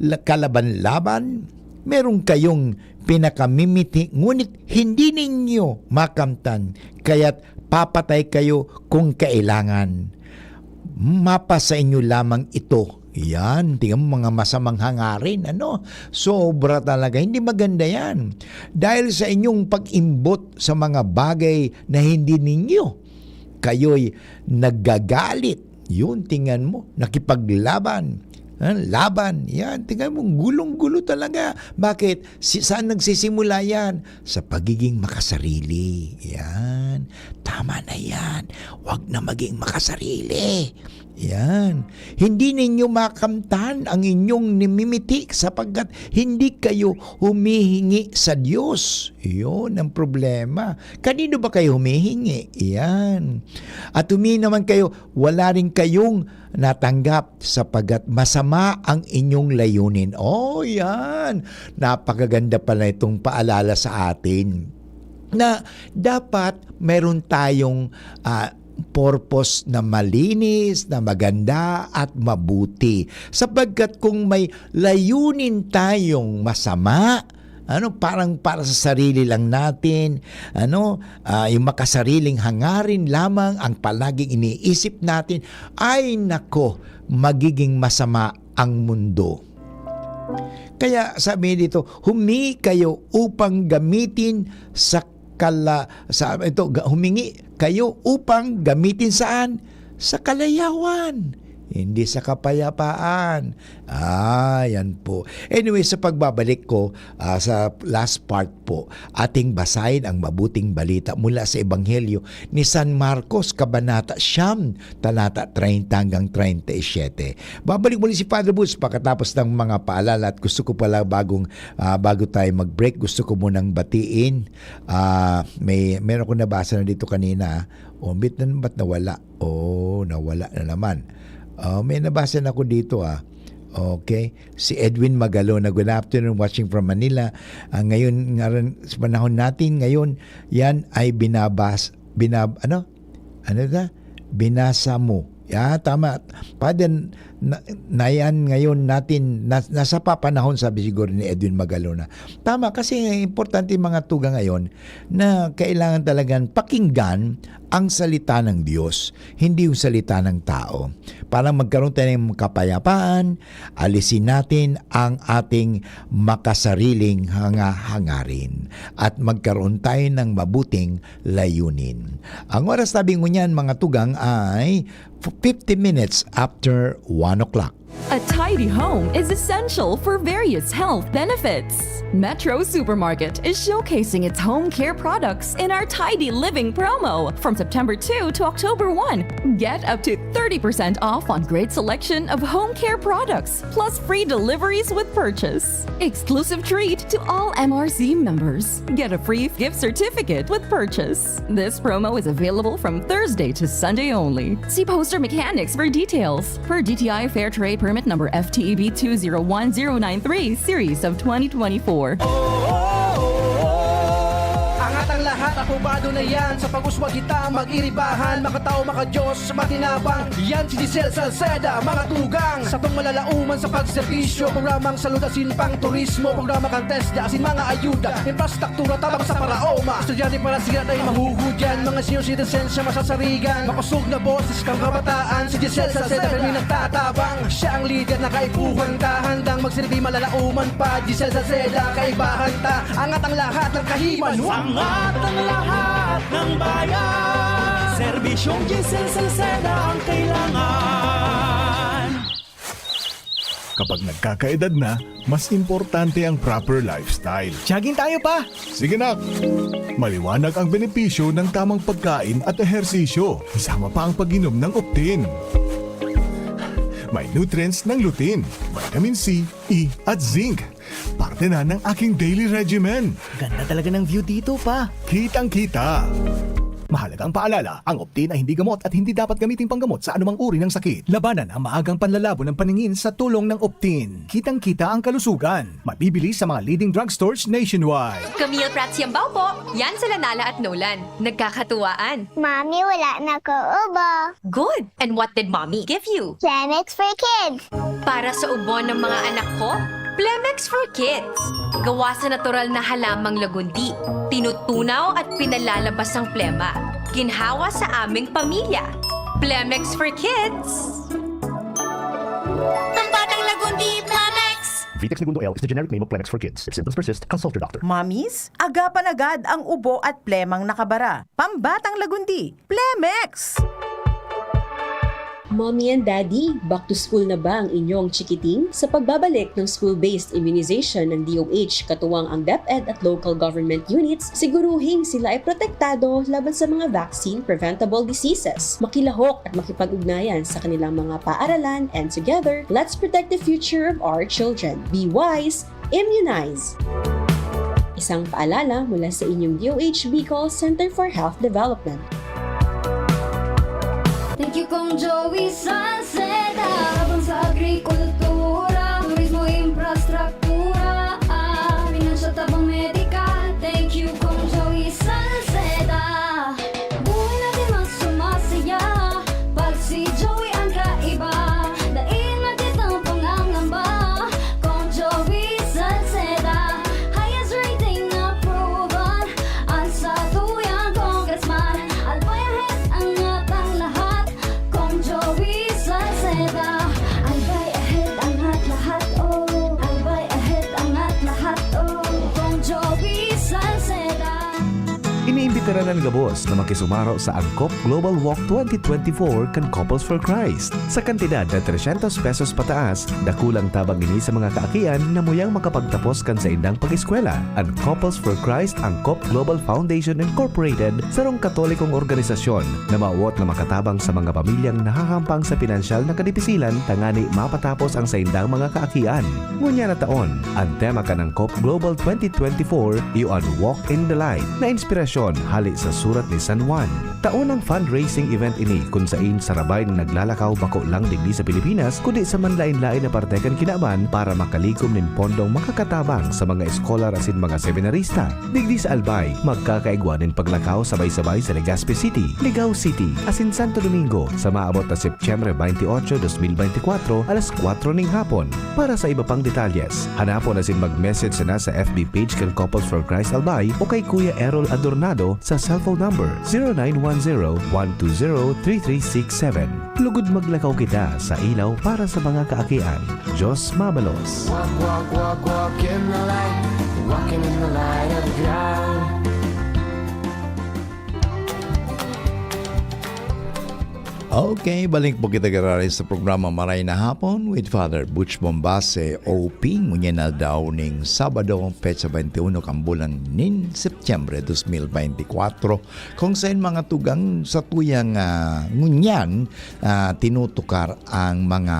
nagkalaban-laban, meron kayong pinakamimiti, ngunit hindi ninyo makamtan, kaya't papatay kayo kung kailangan. Mapa sa inyo lamang ito. Yan, tingnan mo, mga masamang hangarin, ano? Sobra talaga, hindi maganda yan. Dahil sa inyong pag-imbot sa mga bagay na hindi ninyo, kayo'y naggagalit. Yun, tingnan mo, nakipaglaban. Ha? Laban. Yan, tingnan mo, gulong-gulo talaga. Bakit? Si, saan nagsisimula yan? Sa pagiging makasarili. Yan. Tama na yan. Huwag na maging makasarili. Yan. Hindi ninyo makamtan ang inyong nimimiti sapagkat hindi kayo humihingi sa Diyos. Yun ang problema. Kanino ba kayo humihingi? Yan. At humingi naman kayo, wala rin kayong natanggap sapagkat masama ang inyong layunin. Oh, yan. Napakaganda pala itong paalala sa atin na dapat meron tayong, ah, purpose na malinis, na maganda, at mabuti. Sapagkat kung may layunin tayong masama, ano, parang para sa sarili lang natin, ano, ah, yung makasariling hangarin lamang ang palaging iniisip natin, ay nako, magiging masama ang mundo. Kaya sabi dito, "Humingi kayo upang gamitin sa kala-," sa, ito, ga-, "Humingi kayo upang gamitin saan? Sa kalayawan." Hindi sa kapayapaan. Ah, yan po. Anyway, sa pagbabalik ko, ah, sa last part po, ating basahin ang mabuting balita mula sa Ebanghelyo ni San Marcos, Kabanata siyam, talata treinta hanggang treinta y siete. Babalik muli si Father Boots pagkatapos ng mga paalala at gusto ko pala bagong, ah, bago tayo mag-break, gusto ko munang batiin. Ah, may, meron ko nabasa na dito kanina. O, bit na, ba't nawala? Oh, nawala na naman. Ah, may nabasa na ako dito, ah. Okay. Si Edwin Magalona, "Good afternoon, watching from Manila." Ah, ngayon, ngayon, sa panahon natin ngayon, yan ay binabas-, binab-, ano? Ano ta? Binasa mo. Ya, tama. Father, na, na yan ngayon natin, na, nasa papanahon, sabi siguro ni Edwin Magalona. Tama, kasi importante yung mga tugang ngayon na kailangan talagang pakinggan ang salita ng Diyos, hindi yung salita ng tao. Para magkaroon tayo ng kapayapaan, alisin natin ang ating makasariling hanga-hangarin at magkaroon tayo ng mabuting layunin. Ang oras tabi ngunyan, mga tugang, ay fifty minutes after one o'clock. A tidy home is essential for various health benefits. Metro Supermarket is showcasing its home care products in our Tidy Living promo from September two to October one. Get up to thirty percent off on great selection of home care products, plus free deliveries with purchase. Exclusive treat to all M R C members. Get a free gift certificate with purchase. This promo is available from Thursday to Sunday only. See poster mechanics for details. Per D T I Fair Trade Permit Number F T E B two zero one zero nine three, Series of twenty twenty-four. Angat ang lahat, aprobado na yan. Sa pag-uswag kita, mag-iribahan, makatao, makadiyos, matinabang. Yan si Giselle Salceda, mga tugang. Satong malalauman sa pagserbisyo, programang salud asin pang turismo, programa kan TESDA asin mga ayuda, infrastruktura tabang sa paraoma. Estudyante para sila na mahuhudyan, mga senior citizens siya masasarigan. Makosog na boses kang kabataan, si Giselle Salceda kami nagtatabang. Siya ang lider na kaipuhan ta, handang magsilbi malalauman pa. Giselle Salceda, kaibahan ta, angat ang lahat ng kahiman. Angat ang lahat ng bayan. Serbisyong Giselle Salceda ang kailangan. Kapag nagkakaedad na, mas importante ang proper lifestyle. Jogging tayo, pa! Sige, nak! Maliwanag ang benepisyo ng tamang pagkain at ehersisyo, kasama pa ang pag-inom ng Optin. May nutrients ng lutein, vitamin C, E, at zinc. Parte na ng aking daily regimen. Ganda talaga ng view dito, pa. Kitang-kita. Mahalagang paalala, ang Optin ay hindi gamot at hindi dapat gamiting panggamot sa anumang uri ng sakit. Labanan ang maagang panlalabo ng paningin sa tulong ng Optin. Kitang-kita ang kalusugan. Mabibili sa mga leading drugstores nationwide. Camille Prats Yambao po. Yan sila Nala at Nolan. Nagkakatuwaan. Mami, wala na ko ubo. Good! And what did Mommy give you? Planex for Kids. Para sa ubo ng mga anak ko, Plemex for Kids. Gawa sa natural na halamang lagundi. Tinutunaw at pinalalabas ang plema. Ginhawa sa aming pamilya. Plemex for Kids. Pambatang lagundi, Plemex! Vitex Negundo L is the generic name of Plemex for Kids. If symptoms persist, consult your doctor. Mommies, agapan agad ang ubo at plemang nakabara. Pambatang lagundi, Plemex! Mommy and Daddy, back to school na ba ang inyong chikiting? Sa pagbabalik ng school-based immunization ng D O H, katuwang ang DepEd at local government units, siguruhing sila ay protektado laban sa mga vaccine-preventable diseases. Makilahok at makipag-ugnayan sa kanilang mga paaralan, and together, let's protect the future of our children. Be wise, immunize! Isang paalala mula sa inyong D O H Bicol Center for Health Development. Thank you, Kong Joey Salceda. Tabang sa agrikultura, turismo, infrastruktura, ah, pinansyal, tabang medikal. Thank you, Kong Joey Salceda. Buhay natin mas sumasaya pag si Joey ang kaiba. Dai na kitang pangangamba, Kong Joey Salceda. Highest rating approval ang satuyang congressman. Albay ahead, angat ang lahat, Kong Joey Salceda. Albay ahead. Tiranan gabos na makisumaro sa Angkop Global Walk twenty twenty-four kan Couples for Christ. Sa kantidad na trescientos pesos pataas, dakulang tabang ini sa mga kaakian na muyang makapagtapos kan saindang pag-eskwela. An Couples for Christ Angkop Global Foundation Incorporated, sarong Katolikong organisasyon na mawot na makatabang sa mga pamilyang nahahampang sa pinansyal na kadipisilan tangani mapatapos ang saindang mga kaakian. Ngunyan na taon, an tema kan Angkop Global twenty twenty-four iyo an Walk in the Light, na inspirasyon hali sa surat ni San Juan. Taon ang fundraising event ini kun sain sarabay na naglalakaw bako lang digdi sa Pilipinas, kundi sa manlain-lain na parte kan kinaban para makalikom nin pondong makakatabang sa mga eskolar asin mga seminarista. Digdi sa Albay, magkakaigwa nin paglakaw sabay-sabay sa Legazpi City, Ligao City, asin Santo Domingo sa maabot na Setyembre twenty-eight, twenty twenty-four, alas kwatro ning hapon. Para sa iba pang detalyes, hanapon asin mag-message sana sa F B page kan Couples for Christ Albay o kay Kuya Errol Adornado sa cellphone number zero nine one zero, one two zero, three three six seven. Lugod maglakaw kita sa ilaw para sa mga kaakian. Diyos mabalos. Walk, walk, walk, walk in the light. Walking in the light of God. Okay, balik po kita giraray sa programa Maray na Hapon with Father Butch Bombase, O P. Ngunyan na daw ning Sabado, petsa twenty-one kan bulan nin Setyembre dos mil bente kwatro, kung sain mga tugang sa tuyang, ah, ngunyan, ah, tinutukar ang mga,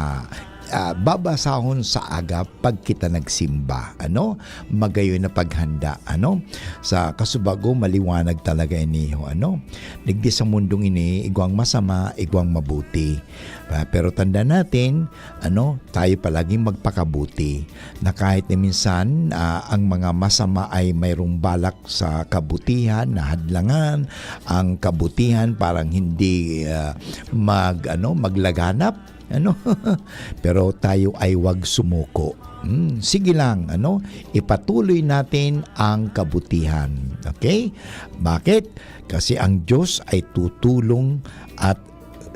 ah, babasahon sa aga pag kita nagsimba, ano? Magayon na paghanda, ano? Sa kasubago, maliwanag talaga ini, ho, ano? Digdi sa mundong ini, igwang masama, igwang mabuti. Ah, pero tanda natin, ano, tayo palaging magpakabuti. Na kahit na minsan, ah, ang mga masama ay mayroong balak sa kabutihan, na hadlangan, ang kabutihan parang hindi, ah, mag, ano, maglaganap, ano? Pero tayo ay wag sumuko. Hmm, sige lang, ano? Ipatuloy natin ang kabutihan. Okay? Bakit? Kasi ang Diyos ay tutulong at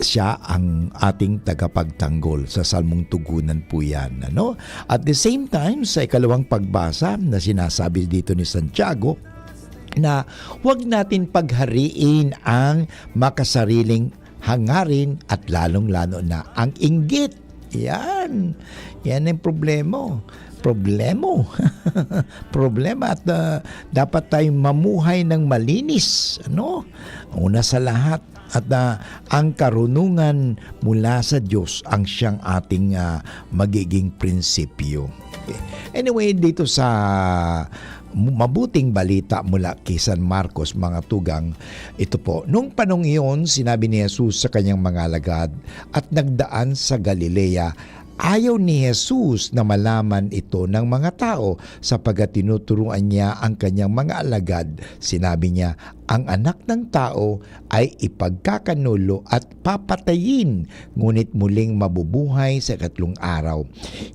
siya ang ating tagapagtanggol. Sa Salmong Tugunan po yan, ano? At the same time, sa ikalawang pagbasa na sinasabi dito ni Santiago, na huwag natin paghariin ang makasariling hangarin at lalong-lalo na ang inggit. Yan. Yan ang problema. Problema. Problema at, ah, dapat tayong mamuhay ng malinis, ano? Una sa lahat, at, ah, ang karunungan mula sa Diyos ang siyang ating, ah, magiging prinsipyo. Okay. Anyway, dito sa mu-, mabuting balita mula kay San Marcos, mga tugang, ito po, nung panahong iyon, sinabi ni Jesus sa kanyang mga alagad at nagdaan sa Galilea. Ayaw ni Jesus na malaman ito ng mga tao, sapagkat tinuturuan niya ang kanyang mga alagad. Sinabi niya, "Ang Anak ng Tao ay ipagkakanulo at papatayin, ngunit muling mabubuhay sa ikatlong araw."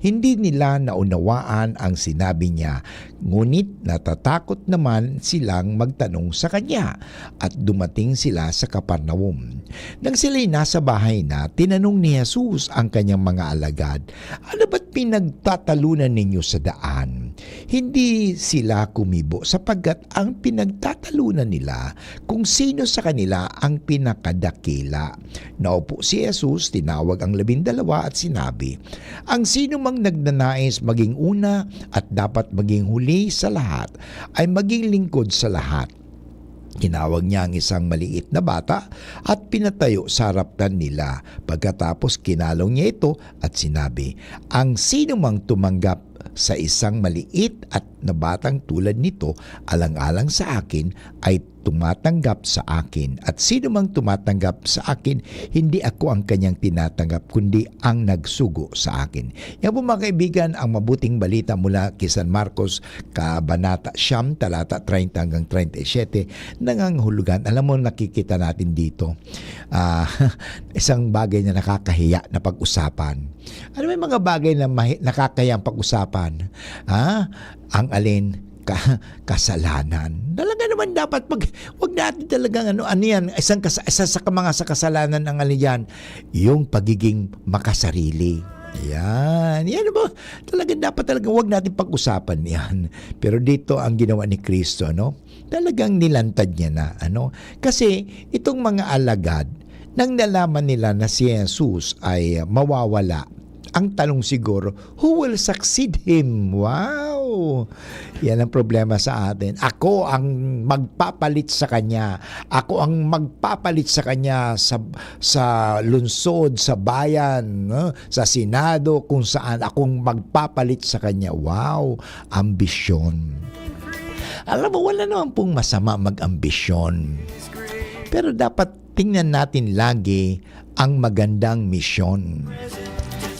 Hindi nila naunawaan ang sinabi niya, ngunit natatakot naman silang magtanong sa kanya, at dumating sila sa Capernaum. Nang sila'y nasa bahay na, tinanong ni Jesus ang kanyang mga alagad, "Ano ba't pinagtatalunan ninyo sa daan?" Hindi sila kumibo, sapagkat ang pinagtatalunan nila kung sino sa kanila ang pinakadakila. Naupo si Jesus, tinawag ang labindalawa at sinabi, "Ang sinumang nagnanais maging una at dapat maging huli sa lahat, ay maging lingkod sa lahat." Tinawag niya ang isang maliit na bata at pinatayo sa harap kanila. Pagkatapos, kinalong niya ito at sinabi, "Ang sinumang tumanggap sa isang maliit at na batang tulad nito, alang-alang sa akin, ay tumatanggap sa akin. At sinumang tumatanggap sa akin, hindi ako ang kanyang tinatanggap, kundi ang nagsugo sa akin." Yan po, mga kaibigan, ang mabuting balita mula kay San Marcos, kabanata siyam, talata treinta hanggang treinta y siete, nangangahulugan. Alam mo, nakikita natin dito, ah, isang bagay na nakakahiya na pag-usapan. Ano may mga bagay na mahi-, nakakahiyang pag-usapan? Ha? Ang alin? Ka-, kasalanan. Talaga naman dapat pag, wag natin talagang ano, ano yan, isang kas-, isa sa mga sa kasalanan ang ano yan, yung pagiging makasarili. Yan. Yan ba? Talagang dapat talagang wag natin pag-usapan yan. Pero dito ang ginawa ni Kristo, no? talagang nilantad niya na, ano? Kasi itong mga alagad, nang nalaman nila na si Jesus ay mawawala, ang tanong siguro, "Who will succeed him?" Wow! Yan ang problema sa atin. "Ako ang magpapalit sa kanya. Ako ang magpapalit sa kanya sa, sa lungsod, sa bayan, no? Sa Senado, kung saan akong magpapalit sa kanya." Wow! Ambisyon. Alam mo, wala naman pong masama mag-ambisyon. Pero dapat tingnan natin lagi ang magandang misyon.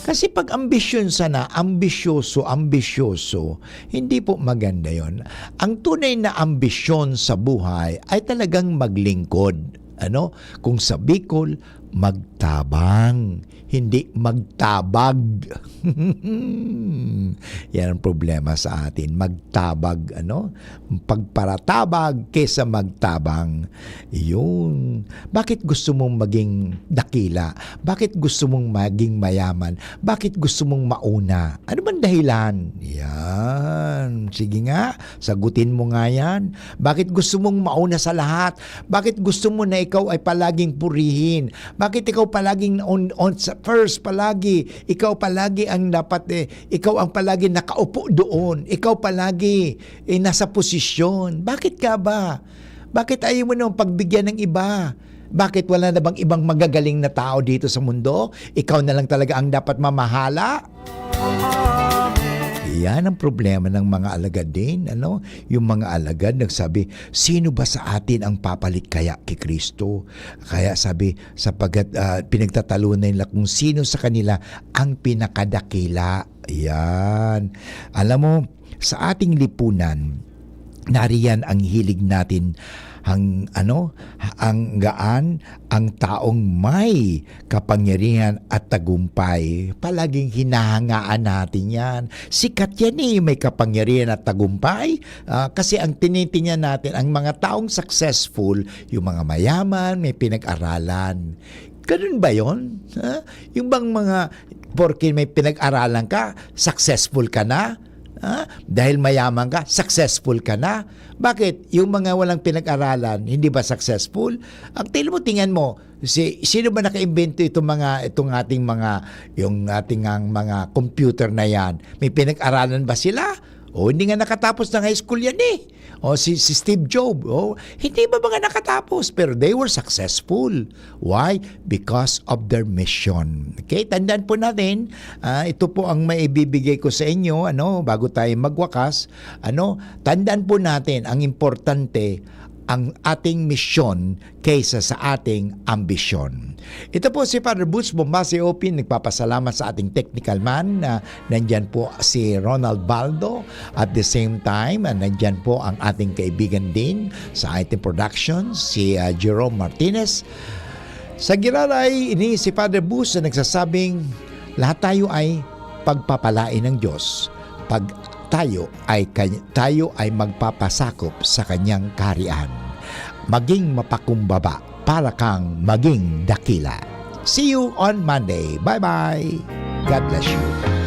Kasi pag ambisyon sana, ambisyoso, ambisyoso, hindi po maganda yon. Ang tunay na ambisyon sa buhay ay talagang maglingkod. Ano? Kung sa Bicol, magtabang, hindi magtabag. Yan ang problema sa atin. Magtabag, ano? Pagparatabag kaysa magtabang. Yun. Bakit gusto mong maging dakila? Bakit gusto mong maging mayaman? Bakit gusto mong mauna? Ano bang dahilan? Yan. Sige nga, sagutin mo nga yan. Bakit gusto mong mauna sa lahat? Bakit gusto mo na ikaw ay palaging purihin? Bakit ikaw palaging on, on sa first palagi? Ikaw palagi ang dapat, eh, ikaw ang palagi nakaupo doon. Ikaw palagi, eh, nasa posisyon. Bakit ka ba? Bakit ayaw mo namang pagbigyan ng iba? Bakit wala na bang ibang magagaling na tao dito sa mundo? Ikaw na lang talaga ang dapat mamahala? Yan ang problema ng mga alagad din, ano? Yung mga alagad nagsabi, "Sino ba sa atin ang papalit kaya kay Kristo?" Kaya sabi, sapagkat, ah, pinagtatalunan nila kung sino sa kanila ang pinakadakila. Yan. Alam mo, sa ating lipunan, nariyan ang hilig natin, ang, ano, ang gaan, ang taong may kapangyarihan at tagumpay. Palaging hinahangaan natin yan. Sikat yan eh, may kapangyarihan at tagumpay. Ah, kasi ang tinitingnan natin, ang mga taong successful, yung mga mayaman, may pinag-aralan. Ganun ba yon? Ha? Yung bang mga, porke may pinag-aralan ka, successful ka na? Ha? Dahil mayaman ka, successful ka na? Bakit? Yung mga walang pinag-aralan, hindi ba successful? Ang tingin mo, tingnan mo, si, sino ba nakaimbento itong mga, itong ating mga, yung ating ang mga computer na yan? May pinag-aralan ba sila? O hindi nga nakatapos ng high school yan eh. O si, si Steve Jobs, o hindi ba mga nakatapos? Pero they were successful. Why? Because of their mission. Okay, tandaan po natin, ah, ito po ang maibibigay ko sa inyo, ano, bago tayo magwakas, ano, tandaan po natin, ang importante, ang ating misyon kaysa sa ating ambisyon. Ito po si Father Boots Bombase Opin, nagpapasalamat sa ating technical man na nandyan po si Ronald Baldo. At the same time, ah, nandyan po ang ating kaibigan din sa I T Production, si, ah, Jerome Martinez. Sa Giraray, ini si Father Boots na nagsasabing, lahat tayo ay pagpapalain ng Diyos pag tayo ay kany-, tayo ay magpapasakop sa kanyang kaharian. Maging mapakumbaba para kang maging dakila. See you on Monday. Bye-bye. God bless you.